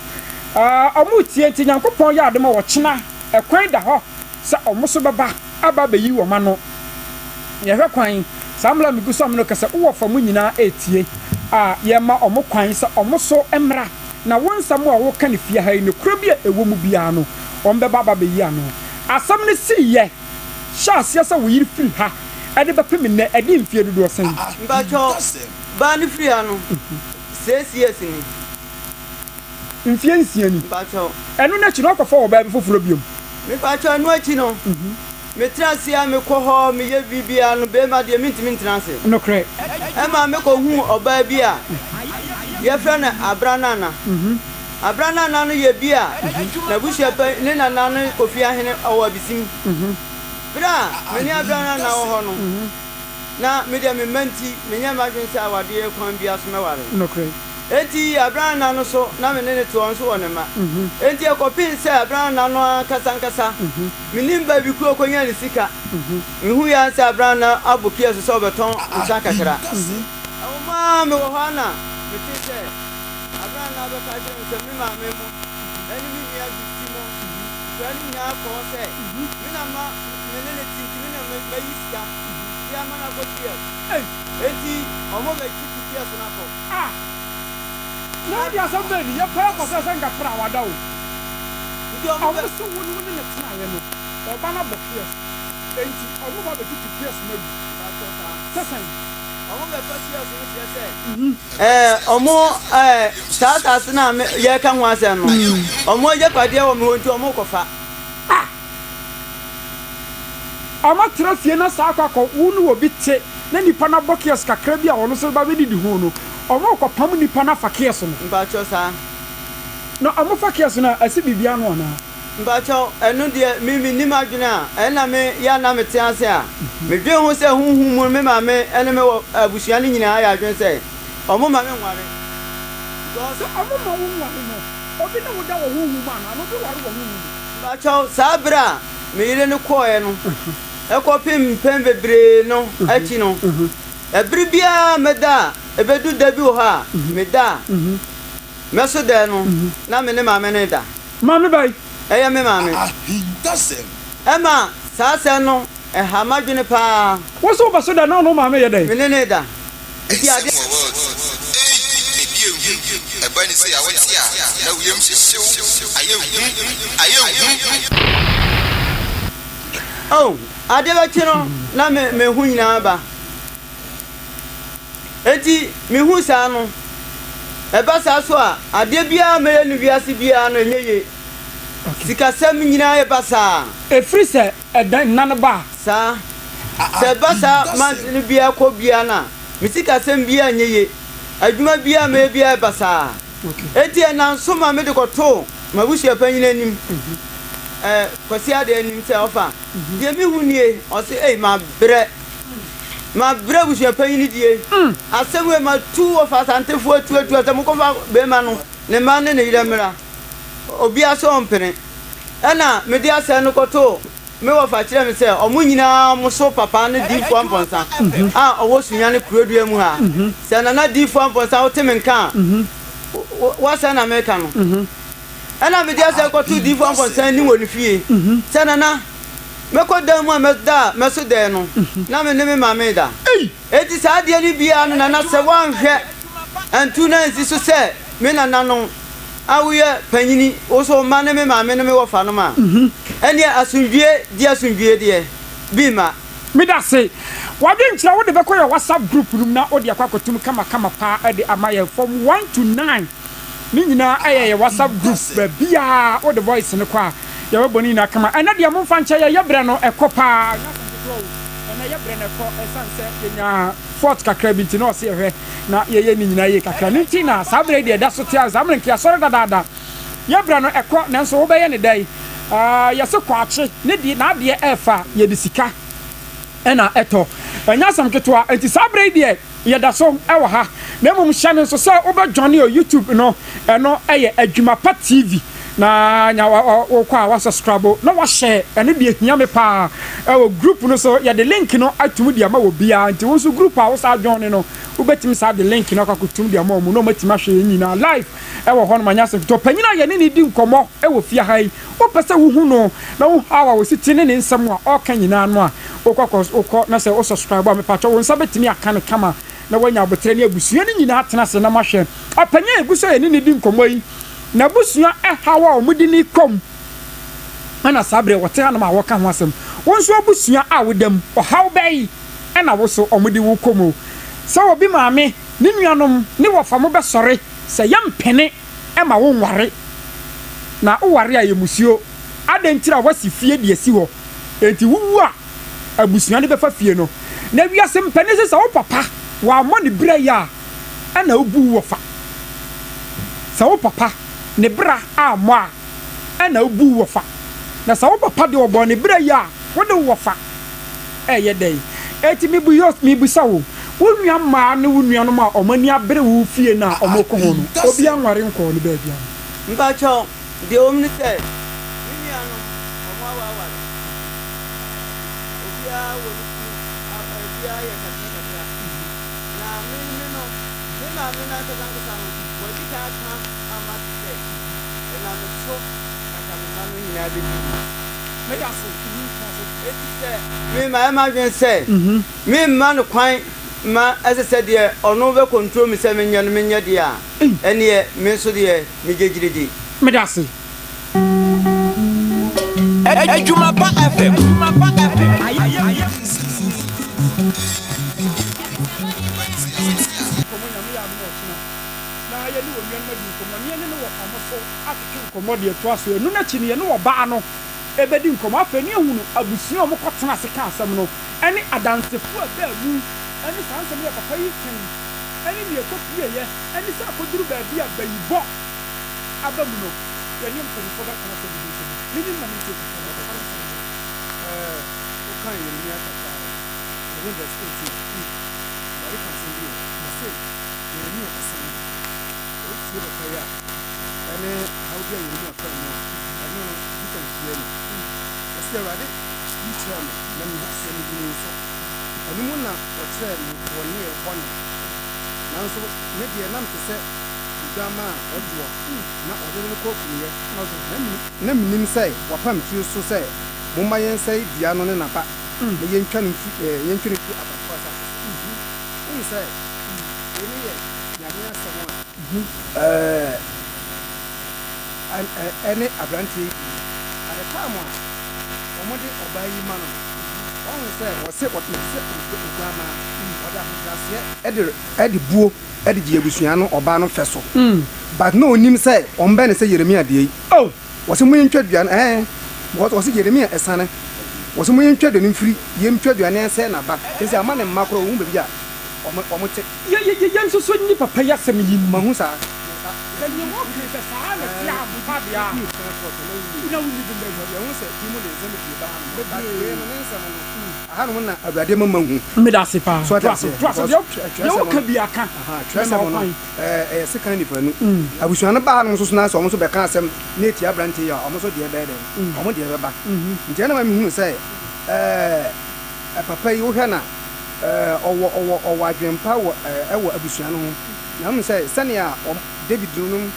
wɔretie nti Nyankopɔn yɛ adom a ɔkyena ɛkwan da hɔ sɛ wɔn nso bɛba aba abɛyi wɔn ano. Yɛhwɛ kwan, saa mmerɛ a megu so a me ne wo kasa, wo wɔfa mu nyinaa retie a yɛma wɔn kwan sɛ wɔn nso mmra na wo nsɛm a woka no fie ha yi, nokorɛ bi a ɛwɔ mu biara no, wɔbɛba aba abɛyi ano. Asɛm no siiɛ. Hyɛ aseɛ sɛ wo yere firi ha de bɛpem nnɛ, ɛde mfeɛ dodoɔ sɛn? Mpakyɛw, baa no firi ha no, six years ni. Mfeɛ nsia ni. Mpakyɛw. Ɛno no akyi no, woakɔfa ɔbaa bi foforɔ biom? Mepakyɛw, ɛno akyi no, metra ase a mekɔ hɔ, meyɛ biribiara no, beema deɛ mentumi ntena ase. Nokorɛ. Ɛma mekɔhuu ɔbaa bi a yɛfrɛ no Abranana. Abranana no yɛ bi a n'abusua panyin, ne nana no Kofi Ahene, ɔwɔ Abisim. Bere a me ne Abranana wɔ hɔ no, na me deɛ me mma nti, menyɛɛ m'adwene sɛ awadeɛ kwan biara so mɛware. Enti Abranana no nso, na me ne no te, ɔno nso wɔ ne mma. Enti ɛkɔpem sɛ Abranana no ankasa ankasa, mennim baabi koro a ɔkɔnyaa ne sika, mehui ara sɛ Abranana abɔ kiosk sɛ ɔbɛtɔn nsa kakra. Ɛwom ara mewɔ hɔ ara na metee sɛ Abranana bɛka akyerɛ me sɛ me maame mo ne me nua Gifty mo nkwadaa no nyinaa kɔ hɔ sɛ me na ma me ne no te nti me na mayi sika de ama no akɔ kiosk. Enti wɔbɛtutu kiosk no akɔ. Ah! Na wode asɛm bɛn ni? Yɛpɛ kɔ sɛ sɛ nka pra wada o. Nti ɔmo bɛ. Ɔmo se wo ne wo ne no tenaeɛ no, ɔba no abɔ kiosk. Enti ɔmo ba bɛtutu kiosk no agu. Mpakyɛw saa. Sɛ sɛn? Ɔmo bɛfa kiosk no kyerɛ sɛ. Ɛɛ ɔmo ɛɛ saa asaase no a me yɛreka ho asɛm no, ɔmo agyapadeɛ wɔ me hɔ nti ɔmo rekɔfa. Ah! Wɔatra fie na saa akɔ akɔ wo ne obi te na nipa no abɔ kiosk kakra bi a ɔno nso reba abɛdidi ho no, wɔrekɔpam nipa no afa kiosk no. Mpakyɛw saa. Na wɔfa kiosk no a, ɛsi biribi ano anaa? Mpakyɛw, ɛno deɛ me mennim adwene a ɛna me yɛ a na mete ase a medwen ho sɛ honhom mu no me maame ne me wɔ abusua no nyinaa ayɛ adwene sɛ wɔn mma me nware because. Sɛ wɔn mma wo nware no, obi ne wo da wɔ honhom mu anaa? Anaa obi ware wɔ honhom mu? Mpakyɛw, saa bere a me yere no kɔeɛ no kɔpem mpɛn bebree no akyi no, bere biara mɛda a, ɛbɛdu da bi wɔ hɔ a, meda a, mɛso dɛɛ no, na me ne maame no reda. Maame bɛn? Ɛyɛ me maame. Ahintasɛm. Ɛma saa asɛm no ɛha m'adwene paa. Wo nso wobɛso dɛn na wo ne wo maame yɛ dɛn? Me ne no reda. Nti Nsɛm adeɛ. wɔ world ei ebi ehu ɛba ne sei a wote a na wo yam hyehye wo ayɛ hu ayɛ hu. Oh, adeɛ bɛkye no na me me ho nyinaa ba. Enti mehu saa no, ɛba saa so a, adeɛ biara mɛyɛ no wiase biara no ɛnyɛ yie. Sikasɛm nyinaa yɛ basaa. Ɛfiri sɛ ɛda nna no ba a. Saa. Sɛ ɛba saa month no biara kɔ biara no a, me sikasɛm biara nyɛ yie. Adwuma biara a mɛyɛ biara yɛ basaa. Enti ɛnanso ma mede kɔtoo m'abusua panyin anim, ɛɛ Kwasi Adeh anim sɛ ɔfa deɛ mehu nie. Ɔse ei mabrɛ. Mabrɛ abusua panyin die. Asɛm wei matu wɔ fa Asantefoɔ atu atu sɛ mokɔfa bɛrima no ne mma ne ne yerɛ mmra. Obiara sɛ ɔmpene. Ɛna mede asɛm no kɔtoo me wɔfa kyerɛɛ me sɛ ɔmo nyinaa ɔmo so papa ne Diifoɔ Ampɔnsa a ɔwɔ Sunyani kurodua mu ha. Sɛ Nana Diifoɔ Ampɔnsa wote me nka a, w'asɛm na meka no. Ɛna mede asɛm kɔtoo Diifoɔ Ampɔnsa anim wɔ ne fie sɛ Nana, mɛkɔ dan mu a mɛda a mɛso dɛɛ no, na me ne me maame reda. Enti saa adeɛ no biara no Nana sɛ woanhwɛ antu no ansi so sɛ me nana no a woyɛ panyini, wo nso wo mma ne me maame ne me wɔfanom a, ɛnneɛ asomdwoeɛ di asomdwoeɛ deɛ, bi mma. Medase. W'adwenkyerɛ wode bɛkɔ yɛn WhatsApp group no mu na wode akɔ akɔtom kamakama paa de ama yɛn from one to nine ne nyinaa ɛyɛ yɛn WhatsApp group baabiaa wode voice no kɔ a yɛbɛbɔ ne nyinaa kama. Ɛnɛ deɛ momfa nkyɛ yɛn yɛbrɛ no ɛkɔ paa ɛnyɛ asɛm ketewa o ɛnɛ yɛbrɛ no ɛkɔ ɛsiane sɛ yɛnya fault kakra bi nti na ɔse yɛhwɛ na yɛyɛ ne nyinaa yie kakra no nti na saa berɛ yi deɛ ɛda so te a saa mmerɛ nka yɛasɔre dadaada yɛbrɛ no ɛkɔ nanso wobɛyɛ ne dɛn yɛse kwakye ne deɛ n'adeɛ ɛfa yɛde sika ɛna ɛtɔ ɛnyɛ asɛm ketewa nti saa berɛ yi deɛ yɛda so ɛwɔ ha na mmom hyɛ no nso sɛ wobɛdwane o YouTube no ɛno ɛyɛ Adwuma Pa TV. Na nya wokɔ a wa subscribe na wa share ɛno deɛ hia me paa ɛwɔ group no so yɛde link no atum de ama wɔ biara nti wo nso group a wo saa join no wobɛtumi saa de link no akɔ akɔtum de ama wɔn na wɔatumi ahwɛ yɛn nyinaa live ɛwɔ hɔ nom anyɛ asɛm ketewa panyin a yɛne ne di nkɔmmɔ ɛwɔ fie ha yi wopɛ sɛ wohu no na wo how a wɔsi te ne ne nsɛm a ɔka nyinaa no a wokɔ kɔ wokɔ na sɛ wo subscribe a mepakyɛ wo nsa bɛtumi aka no kama na woanya aboterɛ ne abusua no nyinaa atena ase na moahwɛ ɔpanyin a yɛgu so a yɛne ne di nkɔmmɔ yi N'abusua haw a wɔde no rekɔ mu na saa bere wɔte hanom a wɔka ho asɛm. Wo nso abusua a woda mu, ɔhaw bɛn na wo so wɔde wo rekɔ mu? Sɛ obi maame, ne nuanom, ne wɔfa mo bɛsɔre sɛ yɛmpene ma wonware, na woware a ɛyɛ mmusuo. Adɛn nti na woasi fie de asi hɔ? Enti wuwu a, abusua no bɛfa fie no. Na wiase mpanin se sɛ wo papa wammɔ ne bra yi a, ɛna wobu wo wɔfa. Sɛ wo papa ne bra ammɔ a, ɛna wobu wo wɔfa. Na sɛ wo papa de ɔbɔɔ ne bra yi a, wode wo wɔfa ɛyɛ dɛn? Enti mebisa wo, wo nua mmaa ne wo nuanom a wɔn ani abere wo fie no a wɔrekɔ ho no, obiara nware nkɔɔ ne baabi anaa? Mpakyɛw, deɛ ɛwɔ mu ne sɛ, me nuanom, wɔn awareware. Obiara wɔ ne kunu, obiara yɛ kakra kakra. Na me me no, me maame no ankasa ankasa no, wadi kan aka ama te sɛ, ɛnam me so na anka me mma no nyinaa bɛdi yie. Meda ase. Toa so. Enti sɛ me mayɛ m'adwene sɛ meremma no kwan ma ɛsɛ sɛ deɛ ɔno bɛ control me sɛ menyɛ no menyɛ deɛ a, ɛnneɛ me nso deɛ megyegyiredi. Meda ase. Adwuma Pa FM. Nkɔmmɔ Nyame yɛ adom a ɔkyena na yɛne onuanom adi nkɔmmɔ ne yɛne no wɔ ɔmo so atwetwe nkɔmmɔ deɛ ɛtoa so ɛno no akyi no yɛne ɔbaa no ɛbɛdi nkɔmmɔ afei ne ahunu abusua a ɔmo kɔ tena ase ka asɛm no ɛne adansefoɔ a ɛbaa mu ɛne saa nsɛm yi a papa yi kan ɛne nea ɛkɔ pieeɛ ɛne sɛ akɔduru baabi a bayibɔ aba mu no yɛne mpaninfoɔ bɛtena ase adidi nkɔmmɔ menim na mentie kakra deɛ papa no sɛe no. Ɛɛ, wokan Yeremia chapter 11 verse 18 a, Awurade ka asɛm bi wɔ hɔ. Ɔse, Yeremia asiane. Sɛ wotie papa yi a, ɛne haw bi a Yeremia faa mu a, ɛno no, difference biara nni mu. Ɔse, Awurade yi kyerɛɛ me, na mihunii nso. Ɛno mu na wɔkyerɛɛ me wɔn nneyɛe bɔne. Nanso me deɛ, na mete sɛ oguammaa a ɔdwoɔ, na wɔde no rekɔ akumiiɛ. Na minnim sɛ wɔapam tiri so sɛ, Momma yɛnsɛe dua no ne n'aba, na yentwa no mfi yɛntwe no mfi Atamfo asase so. Wohu sɛ wei no yɛ Nyame asɛm a ɛne aberanteɛ yi di. At the time a wɔde ɔbaa yi ma no no, wahu sɛ wɔse ɔte sɛ oguammaa, ɔde ahobrɛaseɛ de de buo de gye abusua no ɔbaa no fɛ so. But na ɔnnim sɛ wɔbɛn no sɛ Yeremia deɛ yi. Oh! Wɔse mo yɛntwa dua no ɛɛ because wɔse Jeremia ɛsane wɔse mo yɛntwa dua no mfiri yɛntwa dua no ɛnsɛe n'aba kyerɛ sɛ ama ne mma koraa wɔhu baabi a wɔn wɔn te. Yɛ yɛ yɛ yɛn nso so nyi papa yi asɛm yi nni. Mahu saa. Sɛ nea wɔka yi sɛ saa na ɛteɛ ampa deɛ a, na wonni bem baabi. Yɛhu sɛ bi mu de nsɛm bebree ba hanom but wei no ne nsɛm no ahanom na Awurade ama mahu. Meda ase paa. So ate Toa so aseɛ? toa so Because deɛ deɛ twerɛsɛm woka no biara ka. aha Mɛma twerɛsɛm wo no kwan. Ɛyɛ sekan nifanu. Abusua no ba hanom nso so na sɛ wɔn nso bɛka asɛm na etia aberante yi a, wɔn nso deɛ bɛyɛ dɛn? Wɔn deɛ bɛba. Nti ɛna ma mehunu sɛ ɛɛ papa yi wohwɛ na ɛɛ ɔwɔ ɔwɔ ɔwɔ adwempa wɔ ɛɛ ɛwɔ abusua no ho. Na wohu sɛ sɛnea wɔn David nom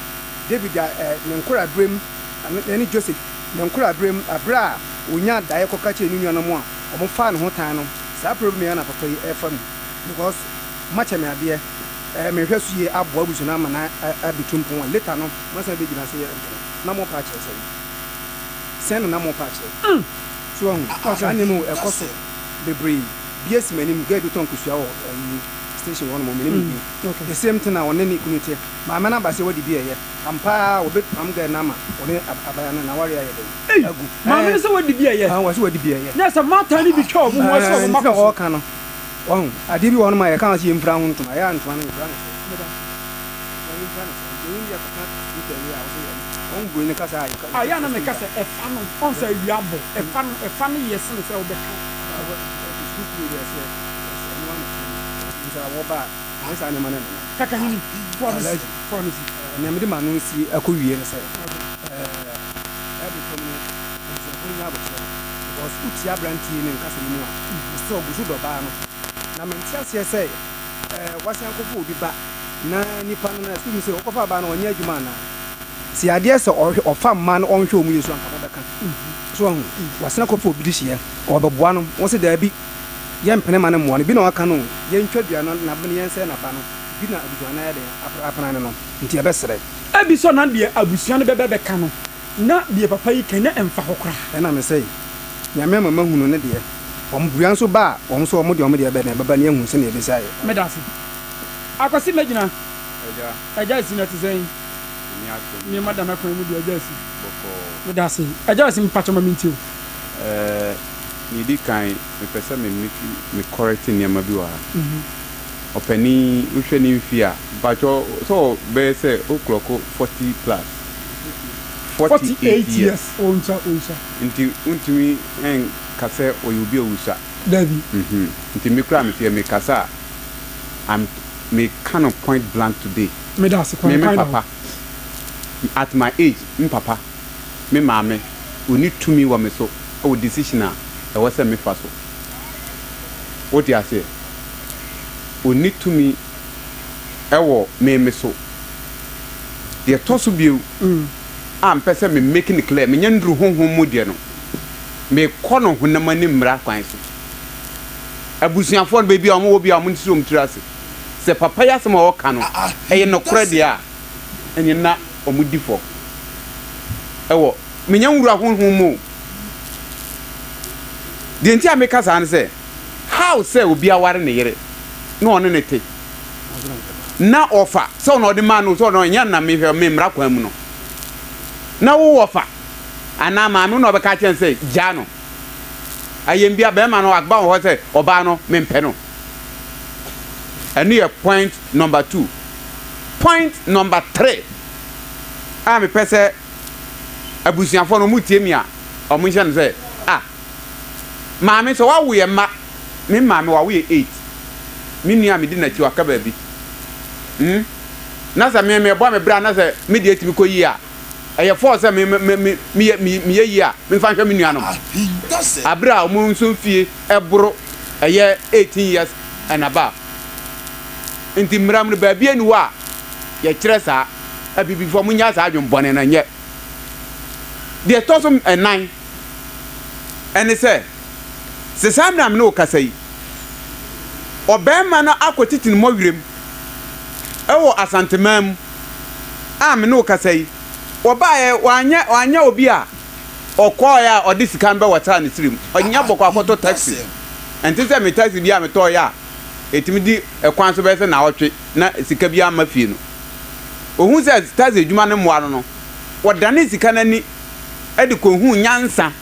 David a ɛɛ ne nkoraberem ɛne Joseph ne nkoraberem abere a onyaa daeɛ kɔka kyerɛɛ ne nuanom a wɔfaa ne ho tan no, saa problem yi ara na papa yi ɛrefa mu because moakyɛ me adeɛ. Eh me nhwɛ so yie aboa abusua no ama no abetu mpɔn a later no moasan abɛgyina sɛ yɛmpɛ no na mopɛ akyerɛ sɛn? Sɛn na na mopɛ akyerɛ? So wahu? Saa nneɛma wei ɛkɔ so bebree. Bi asi m'anim, girl bi tɔn kosua wɔ ayi station hɔ nom, menim ne din. The same thing a ɔne ne kunu te. Maame no aba sɛ wadi bi a ɛyɛ. Ampa ara wɔbɛpam girl no ama ɔne abaayewa no n'awareɛ ayɛ dɛn? Agu. Maame no sɛ wadi bi a ɛyɛ. Wɔse wadi bi a ɛyɛ. Na sɛ mmaatan no bi twa wɔn ho ahyia wɔn mma Nti na kɔ so. ɔreka no. Wahu? Adeɛ bi wɔ hɔnom a yɛka sɛ yɛmfira ho ntoma. Ɛyɛ a ntoma no yɛfira no sɛn? Ntoma yɛmfira no sɛn? Nti ɛnyɛ bi a kɔka Twitter wei a wosɛ yɛ no. Wahu buroni no kasa a yɛka. A ɛyɛ a na meka sɛ ɛfa no, ɔn sɛ awia abɔ, ɛfa no, ɛfa no yɛ sene sɛ wobɛka. Sukuu deɛ ɛsɛ ɛno ara na ɛteɛ mu. Nti sɛ awɔ ba a, ɛnyɛ saa nneɛma no na ɛnenam. Kakahini, toa no si, toa no si. Nea mede m'ano si akɔwie ne sɛ, ɛɛ. Because wotie aberanteɛ yi ne nkasa yi mu a, ɔsɛ ɔgu so dɔ baa no. Na mente aseɛ sɛ eh, wasan akɔfa obi ba na nipa no na excuse me sɛ wokɔfa baa no ɔnyɛ adwuma anaa? Sɛ adeɛ sɛ ɔhwɛ ɔfa mmaa no ɔnhwɛ wɔn yie so anka mobɛka. So wahu? Wasan akɔfa obi de hyeɛ, ɔbɛboa no, wɔn sɛ daabi, yɛmpene ma no mmoa no. Bi na waka no o, yɛntwa dua no n'abene yɛnsɛe n'aba no, bi na abusua no ayɛ dɛn apena no no, nti yɛbɛsrɛ. Ebi nso na deɛ abusua no bɛbɛ bɛka no, na deɛ papa yi ka yi na ɛmfa hɔ koraa. Ɛna me sɛ, Nyame ama mahunu ne deɛ, wɔn bua nso ba a, wɔn nso wɔn deɛ wɔn deɛ bɛyɛ dɛn bɛba na yɛahunu sɛdeɛ ɛbɛsi ayɛ. Meda ase. Akwasi mɛgyina. Agya. Agya Asi na ɛte sɛn? Nyame adom. Nneɛma da n'akwan mu deɛ Agya Asi. Bɔkɔɔ. Meda ase. Agya Asi mpakyɛ ma mentie wo. Ɛɛ, nea edi kan, mepɛ sɛ me make me correct nneɛma bi wɔ ha. Ɔpanin, wohwɛ ne mfe a, mpakyɛw, sɛ ɔwɔ bɛyɛ sɛ wo klɔko 40 plus. 48 years. Onsua, onsua. Nti wontumi nka sɛ ɔyɛ obi a osua. Dabi. Nti me koraa mete ha mekasa a, I'm, meka no point blank today. Meda ase, Me kwan me kwan da hɔ. papa, at my age, me papa, me maame, onni tumi wɔ me so wɔ decision a ɛwɔ sɛ mefa so. Wote aseɛ? Onni tumi wɔ me me so. Deɛ ɛtɔ so bio a mepɛ sɛ me make no clear, menya nnuru honhom mu deɛ no, mekɔ no honam ani mmara kwan so. Abusuafoɔ no, baabi a wɔwɔ biara, wɔnsisi wɔn tiri ase. Sɛ papa yi asɛm a ɔreka no, ɛyɛ nokorɛ deɛ a, ɛneɛ na wɔdi fɔ wɔ menya nwura honhom mu o. Deɛ nti a meka saa ne sɛ, how sɛ obi aware ne yere na ɔne no te na ɔfa sɛ ɔna ɔde maa no sɛ ɔna ɔnyɛ na mehwɛ me mmara kwan mu no na wo wɔfa anaa maame na ɔbɛka akyerɛ no sɛ gyaa no ayɛmbia bɛrima no aba wɔ hɔ sɛ ɔbaa no mempɛ no ɛno yɛ point number 2 point number 3 a mepɛ sɛ abusuafoɔ no wɔn tie mi a wɔn nhyɛ no sɛ ah maame sɛ wawo yɛ mma me maame wawo yɛ 8 me nua a medi n'akyi waka baabi hmm na sɛ me mebɔ me bra na sɛ me deɛ tumi kɔ yie a ɛyɛ fɔɔ sɛ me me me meyɛ meyɛ yie a memfa nhwɛ me nuanom abere a wɔn nso mfie ɛboro ɛyɛ 18 years and above nti mmara mu no baabi ani hɔ a yɛkyerɛ saa abibifoɔ mo nya saa adwene bɔne no nyɛ deɛ ɛtɔ so ɛnan ɛne sɛ sɛ saa mmerɛ a me ne wo kasa yi ɔbarima no akɔtete ne mmɔwerɛm wɔ Asanteman mu a me ne wo kasa yi wɔbaeɛ wanyɛ wanyɛ obi a ɔkɔɔeɛ a ɔde sika no bɛwɔtaa ne tirim ɔnyɛ bɔkɔ akɔtɔ taxi ɛnte sɛ me taxi bi a metɔɔeɛ a ɛtumi di ɛkwan so bɛyɛ sɛ naawɔtwe na sika bi amma fie no ɔhu sɛ taxi adwuma no mmoa no no wɔdane sika no ani de kɔhuu nyansa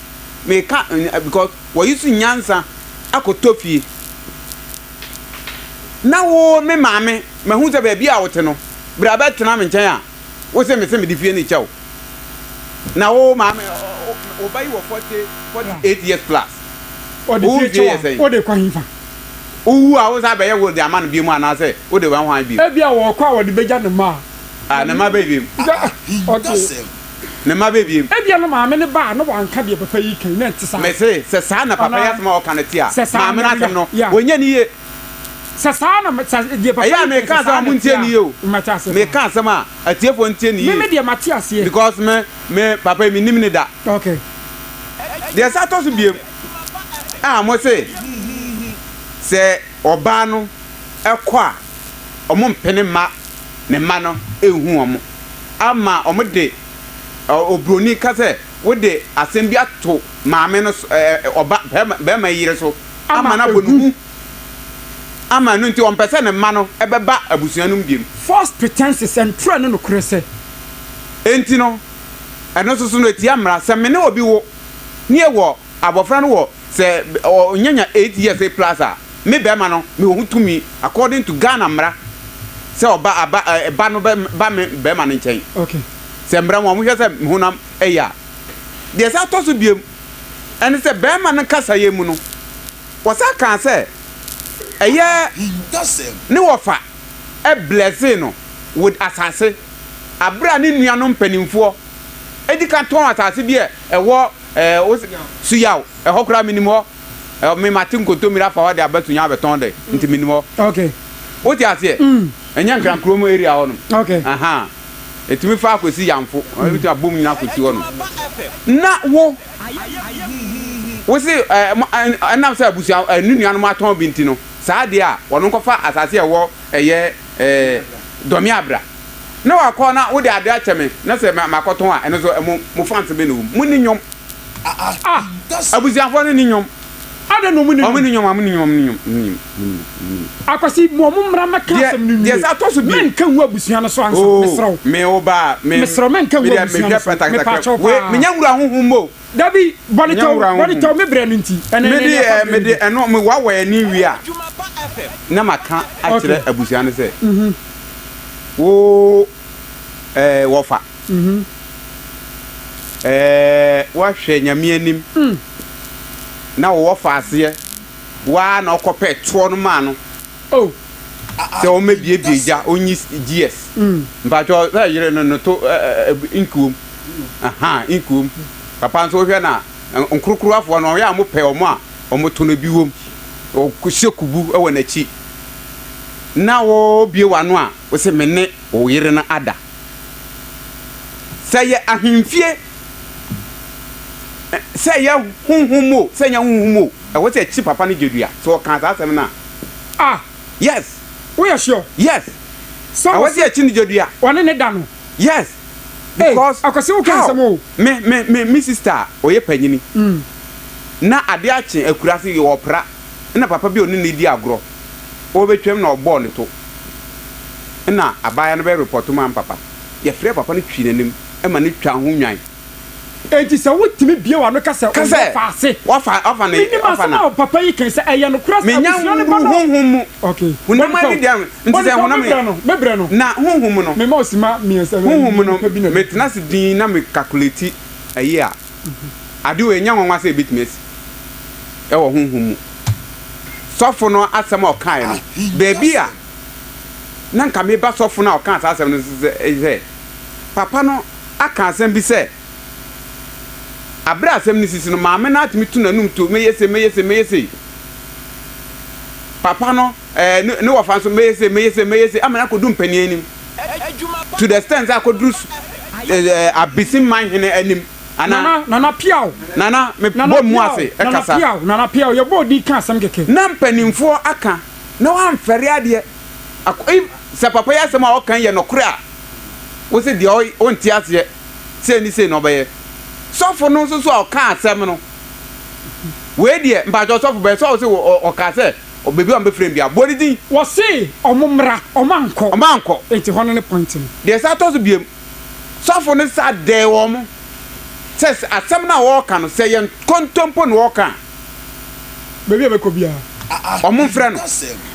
meka because wɔyi so nyansa akɔtɔ fie na wo me maame mahu sɛ baabi a wote no bra bɛtena me nkyɛn a wo se me se mede fie no kyɛ wo na wo maame wo ba yi wɔ 40 48 years plus Ɔde wo fie mfie kyɛ yɛ wo a, sɛn wode kɔ hefa? Wowu a wo san bɛyɛ will de ama no biom anaasɛ wode wɛn hwan biom? Ebia wɔrekɔ a wɔde bɛgya ne mma a. Ah, ne mma bɛyɛ biom. Okay. Ne mma bɛyɛ biom. Ebia na maame no ba a na wanka deɛ papa yi ka yi, na ɛnte saa. Mese, sɛ saa na papa yi Anaa? asɛm a ɔka no te a, Sɛ saa maame no na, asɛm no, yeah. wɔnyɛ no yie. Sɛ saa na, sɛ deɛ papa Ɛyɛ a yi ka yi, meka sɛ asɛm saa a na ɛte montie a, no yie o. mate aseɛ paa. Meka asɛm a, atiefoɔ ntie no Me, yie. me deɛ mate aseɛ. Because me, me, papa yi mennim no da. Okay. Deɛ ɛsan tɔ so biom a wɔse sɛ ɔbaa no kɔ a wɔmpene mma ne mma no nhu wɔn ama wɔde obroni ka sɛ wode asɛm bi ato maame no so ɔba bɛrima yi yere so ama no abɔ ne hu ama ɛno nti ɔmpɛ sɛ ne mma no bɛba abusua no mu biom. False pretenses, ntorɔ ne nokorɛ sɛ. Enti no, ɛno nso so no ɛtia mmara sɛ me ne obi wo ne yɛwɔ abɔfra no wɔ sɛ ɔnyanya 8 years plus a, me bɛrima no mewɔ ho tumi according to Ghana mmara sɛ ɔba aba ɛba no bɛ ba me bɛrima no nkyɛn. Okay. Sɛ mmara mu a wɔhwɛ sɛ me honam ɛyɛ a. Deɛ ɛsan tɔ so biom ɛne sɛ bɛrima no kasayɛ mu no wɔsan kaa sɛ ɛyɛ ne wɔfa blessing no with asase abere a ne nuanom mpanimfoɔ edi kan tɔn asase bi a ɛwɔ ɛɛ Suyaw. Ɛhɔ koraa menim hɔ. Ɛ me mate nkontommire afa hɔ de aba Sunya abɛtɔn dɛ, nti menim hɔ. Okay. Wote aseɛ? Ɛnyɛ Nkran kurom area hɔ nom. Okay. Ahaa. Ɛtumi fa akɔsi Yamfo, ɛbɛtumi abom nyinaa akɔsi hɔ nom. Na wo, wo se ɛ, mo, ɛ, ɛnam sɛ abusua, ɛ, ne nuanom atɔn bi nti no, saa deɛ a, wɔno nkɔfa asase a ɛwɔ ɛyɛ, ɛ, Dɔme Abra. Na wakɔ na wode ade akyɛ me, na sɛ ma, makɔtɔn a, ɛno nso, ɛ, mo, mo fans bɛ na ɛwɔ mu. Monni nnwom. Ah! Abusuafoɔ no nni nnwom. Adɛn na wɔn nni nnwom? Wɔn nni nnwom, wɔn nni nnwom, wɔn nni nnwom, wɔn nni nnwom, wɔn nni nnwom. Akwasi, ma wɔn mmra mmɛka Deɛ, asɛm no deɛ nwie. sɛ atɔ so bio. Mɛnka ngu abusua no so ansa, Oh, mesrɛ wo. me wo ba a, me, Mesrɛ wo, mɛnka me ngu deɛ abusua mehwɛ no so. pɛtakɛtakɛ. Mepaakyɛw Wei, paa. menya nwura honhom mu o. Dabi, bɔne Menya tɛw, nwura bɔne honhom. tɛw, me brɛ no nti. Ɛnɛ, Me ɛnɛ, de, ɛfa eh, berɛ me no de bi. ɛno, me wawa ani wie a, na maka akyerɛ Okay. abusua no sɛ, wo, eh, wɔfa. Ɛɛ woahwɛ Nyame anim na wowɔ faaseɛ woaa na wokɔpɛɛ toɔ no maa no sɛ ɔmmɛbiebie gya ɔnyi GS mpakyɛ sɛ yere no no to ink wom ahaa ink wom papa nso wohwɛ na nkorokorowafoɔ no ɔyɛ a mopɛ ɔmo a ɔmo to no bi wom ɔhyɛ kubu wɔ n'akyi na wobie w'ano a wose me ne wo yere no ada. Sɛ ɛyɛ ahemfie, sɛ ɛyɛ honhom mu o, sɛ ɛnyɛ honhom mu o, ɛwɔ sɛ ɛkye papa no gyedua. Sɛ ɔkaa saa asɛm no a. Ah! Yes. Woyɛ sure? Yes. Sɛ Ɛwɔ sɛ ɔse yɛkye no gyedua. ɔne ne da no? Yes. Ei, Because Akwasi woka how? nsɛm o. Me, me, me, me sister a ɔyɛ panyini, na ade akye akuraase yi, ɔɔpra, ɛna papa bi a ɔne no redi agorɔ, ɔrebɛtwam na ɔbɔɔ ne to. Nna abaayewa no bɛ repɔto maa papa. Yɛfrɛɛ papa no twii n'anim ma no twaa ho nnwan. Enti sɛ wotumi bue w'ano ka sɛ Ka sɛ, ɔwɔ faase. Wafa, wafa ne, Menim wafa asɛm na. a papa yi kae sɛ ɛyɛ nokorɛ sɛ Menya abusua no ba nhuru no. honhom mu. Okay. Honam Bɔne ani tɛw. deɛ, nti Bɔne sɛ tɛw, honam me brɛ no, me brɛ no. Na honhom no. Mema wo sima mmiɛnsa, Honhom no, nipa bi na. metena ase dinn na me calculate ayi a, ade wei ɛnyɛ nwanwa sɛ ebetumi asi wɔ honhom mu. Sɔfo no asɛm a ɔkae no, baabi a na anka meba sɔfo no a ɔkaa saa asɛm no so sɛ, papa no aka asɛm bi sɛ, bere a asɛm no sisi no, maame no atumi to n'anom tuo, mɛyɛ sei, mɛyɛ sei, mɛyɛ sei. Papa no, ɛɛ, ne, ne wɔfa nso, mɛyɛ sei, mɛyɛ sei, mɛyɛ sei, ama no akɔdu mpanin anim. To the extent sɛ akɔduru ɛɛ, abesim man hene anim. Anaa? Nana, Nana Piaw. Nana, me Nana bɔ mu Piaw, ase Nana kasa. Piaw, Nana Piaw, yɛbɔɔ din ka asɛm kɛkɛ. Na mpanimfoɔ aka na wamfɛre adeɛ. Ako if sɛ papa yi asɛm a ɔka yi yɛ nɔkorɛ a, wo se deɛ ɔy wonte aseɛ, sei ne sei na ɔbɛyɛ. Sɔfo no nso so a ɔkaa asɛm no, wei deɛ mpakyɛw sɔfo bɛn, sɛ ɔse wɔ ɔ ɔkaa sɛ baabi a wɔbɛfrɛ no biara, bɔ ne din. Wɔse ɔmo mmra, ɔmo ankɔ. Ɔmo ankɔ. Enti hɔ no ne point no. Deɛ ɛsan tɔ so biom, Sɔfo no sa dɛɛ wɔn sɛ asɛm no a wɔreka no, sɛ ɛyɛ nkontompo na wɔreka a, Baabi a ɛbɛkɔ biara. wɔmfrɛ no.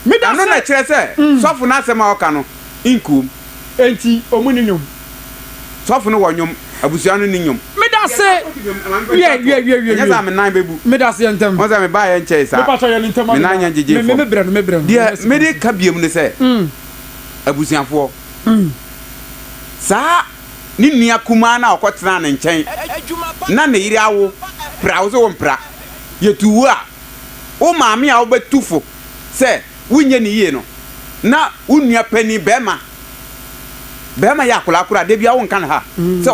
Meda Ɛno na ase. ɛkyerɛ sɛ sɔfo no asɛm a ɔka no nkuom. Enti wɔn nni nnwom. Sɔfo no wɔ nnwom, abusua no nni nnwom. Meda ase. Wie, wie, wie, wie, Ɛnyɛ wie. saa a me nan bɛbu. Meda ase yɛ ntɛm. Wohu sɛ mebaeɛ nkyɛe saa. Mepakyɛw yɛ no ntɛm Me nan ma nyɛ ngyegyee me, me, fam. me brɛ no, me brɛ no. Deɛ mede ka biom ne sɛ, abusuafoɔ, Saa ne nua kumaa no a ɔkɔtenaa ne nkyɛn na ne yere awo pra wo sɛ wompra. Yɛtu wo a, wo maame a wobɛtu fo sɛ wonyɛ no yie no, na wo nua panin barima, barima yɛ akwadaa koraa, da biara wonka no ha sɛ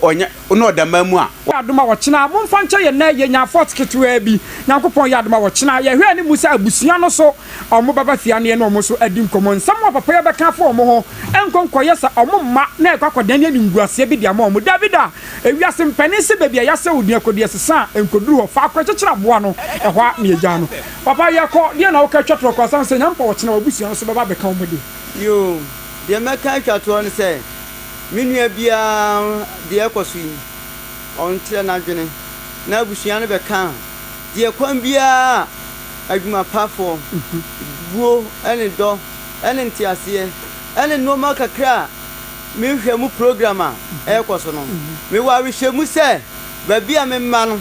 ɔnyɛ na ɔda mmaa mu a. Yɛ adom a ɔkyena, momfa nkyɛ yɛn nnɛ, yɛnya fort ketewaa bi. Nyankopɔn yɛ adom a ɔkyena, yɛhwɛ anim sɛ abusua no so Ɔmo bɛba fie aneɛ ne ɔmo nso adi nkɔmmɔ. Nsɛm a papa yi bɛka afa ɔmo ho nkɔ nkɔyɛ sɛ ɔmo mma na ɛkɔ akɔdane animguaseɛ bi de ama ɔmo. Dabi da! Ewiase mpanin se baabi a yɛasɛ wo din akɔdi ɛsesa a, nkɔduru hɔ. Faako a ɛkyekyere aboa no, ɛhɔ ara na yɛgyaa no. Papa, yɛkɔ. Deɛn na woka atwa toɔ koraa? Sane sɛ Nyankopɔn ɔkyena w'abusua nso bɛba abɛka ɔmo de. Yoo, deɛ mɛka atwa toɔ ne sɛ, me nua biara deɛ ɛkɔ so yi, ɔnkyerɛ n'adwene na abusua no bɛka a, deɛ kwan biara a adwuma pafoɔ, buo ne dɔ ne nteaseɛ ne nnoɔma kakra a mehwɛ mu program a ɛrekɔ so no, mewɔ awehyɛmu sɛ baabi a me mma no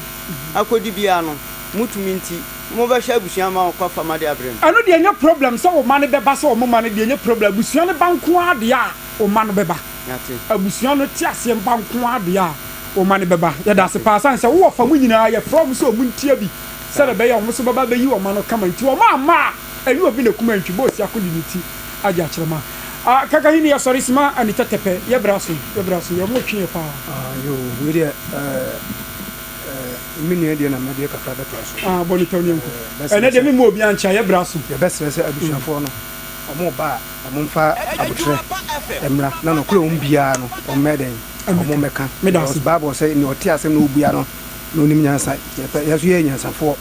akɔdi biara no, mo tumi nti, mobɛhwɛ abusua ma wɔakɔ afa m'adeɛ abrɛ me. Ɛno deɛ ɛnyɛ problem sɛ wo mma no bɛba sɛ wɔn mma no deɛ ɛnyɛ problem abusua no ba nko ara deɛ a wo mma no bɛba. Yɛate. Abusua no te aseɛ ba nko ara deɛ a. Wo mma no bɛba. Yɛda ase paa sane sɛ wo wɔfa mu nyinaa yɛfrɛ wɔn sɛ wɔn ntia bi sɛdeɛ ɛbɛyɛ a wɔn nso bɛba abɛyi wɔn mma no kama nti wɔn amma a ɛnyɛ obi na kum antwi bɔ osi ako de ne ti agye akyerɛma. Ah Kakahini yɛsɔre sima ani tɛtɛpɛ yɛ bra so yɛ bra so yɛ mo twe yɛ paa. Ah yoo wei deɛ eh eh me nua deɛ na mɛdeɛ kakra bɛtoa so. Ah bɔ ne tɛw ne yɛnkɔ. Ɛnɛ deɛ memma obi ankyea yɛ bra so. Yɛbɛsrɛ sɛ abusuafoɔ no wɔn reba a wɔn mfa aboterɛ mmra na nɔkorɛ wɔn biara no wɔn mmɛyɛ dɛn wɔn mmɛka because bible sɛ nea ɔte asɛm na ɔbua no na ɔnim nyansa yɛpɛ yɛn nso yɛyɛ nyansafoɔ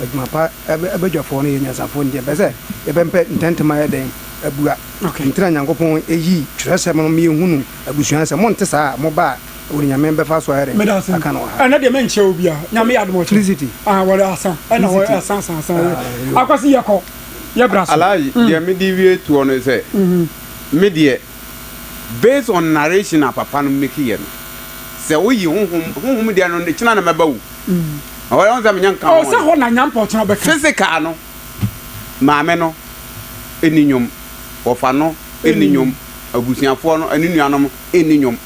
adwuma pa badwafoɔ no yɛ nyansafoɔ nti yɛpɛ sɛ yɛbɛmpɛ ntɛntɛm ayɛ dɛn abua nti na Nyankopɔn ɛyi twerɛsɛm no ma yɛhunu abusua sɛ monte saa a moba a wɔde Nyame bɛfa so ayɛ dɛn aka no wɔ ha. Ɛnɛ deɛ menkyerɛ wo bia Nyame yɛ adom ɔkyerɛ. Felicity. Ah wɔde asa ɛna wɔ asa asa asa akwasi yɛkɔ yɛbra so. Alhaji deɛ mede wie toɔ no sɛ me deɛ Based on narration a papa no make yɛ no, sɛ woyi honhom, honhom deɛ no kyena na mɛba o. Ɛhɔ yɛ sɛ menya nka ho. Sɛ hɔ na nyampa ɔkyena bɛka. Physical no, maame no ɛni nnwom, wɔfa no ɛni nnwom, abusuafoɔ no ɛne nuanom ɛni nnwom.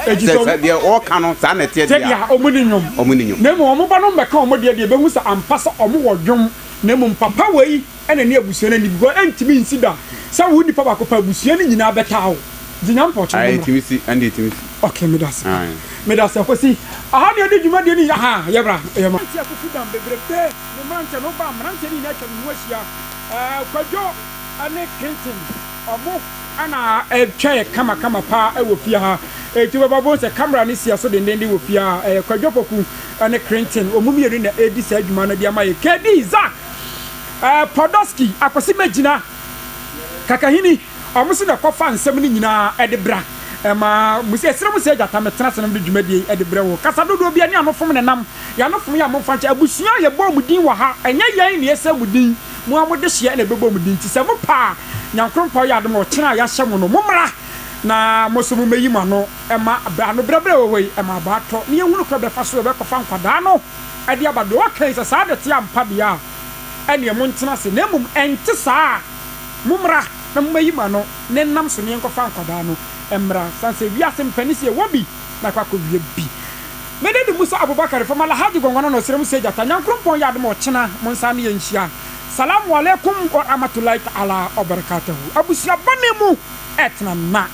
Sɛ sɛ deɛ ɔka no saa na ɛteɛ deɛ a, ɔmo ni nnwom. Ɔmo ni nnwom. Na mmom ɔmo ba no mmɛka ɔmo deɛ deɛ ɛbɛhu sɛ ampa sɛ ɔmo wɔ dwom. Na mmom papa wei na ɛne abusua no ani because ɛntumi nsi da sɛ wo nipa baako pɛ abusua no nyinaa bɛtaa wo nti nya mpɔkyerɛ mo mmra. Ɛtumi si ɛnde ɛtumi si. Ok medase pa medase akwasi aha na yɛde dwumadie no nyinaa aha yɛbra yɛ ma. Mmeranteɛ akuku dam bebrebe ne mmeranteɛ no ba mmeranteɛ no nyinaa atwa me ho ahyia ɛɛ kwadwo ne Clinton ɔmo na ɛtwa yɛ kama kama paa ɛwɔ fie ha eti wobɛba wobɛhu sɛ camera no si ɛso dendenden wɔ fie ha ɛyɛ Kwadwo Poku ne Clinton wɔn mmienu na ɛredi saa adwuma no de ama yɛ KD Zack ɛɛ Podolski Akwasi Mɛgyina Kakahini wɔn nso na ɛkɔfa nsɛm no nyinaa ɛde bra ɛma mo sɛ ɛsrɛ mo sɛ agyata mɛtena ase na mede dwumadie yi ɛde brɛ wo kasa dodoɔ bi ne ano fom ne nam yɛ ano fom yɛ a momfa nkyɛ abusua a yɛbɔɔ mo din wɔ ha ɛnyɛ yɛn na yɛsɛ mo din Mo ara mo dehyeɛ na ɛbɛbɔ mo din, nti sɛ mopɛ a, Nyankoropɔn yɛ adom a ɔkyena a yɛahyɛ mo no, mommra na mo nso mommɛyi mo ano ma ano brɛbrɛ wɔ hɔ yi ma aba atɔ, na yɛnhunu kwan bɛfa so yɛbɛkɔfa nkwadaa no de aba. Deɛ ɔka yi, sɛ saa de te ampa deɛ a, ɛnneɛ montena ase, na mmom ɛnte saa a, mommra na mommɛyi mo ano, na ɛnam so na yɛnkɔfa nkwadaa no mmra, sane sɛ wiase mpɛ ne sɛ yɛwɔ bi na akɔ akɔwie bi. Me de de Musa Abubakar fam Alhaji Gwangwano na ɔsrɛ mu sɛ gyata Nyankoropɔn yɛ adom a ɔkyena mo nsa ne yɛn nhyia Salamu alaikum wa rahmatullahi ta'ala wa barakatuhu Abusua bɔne mu ɛtena nna.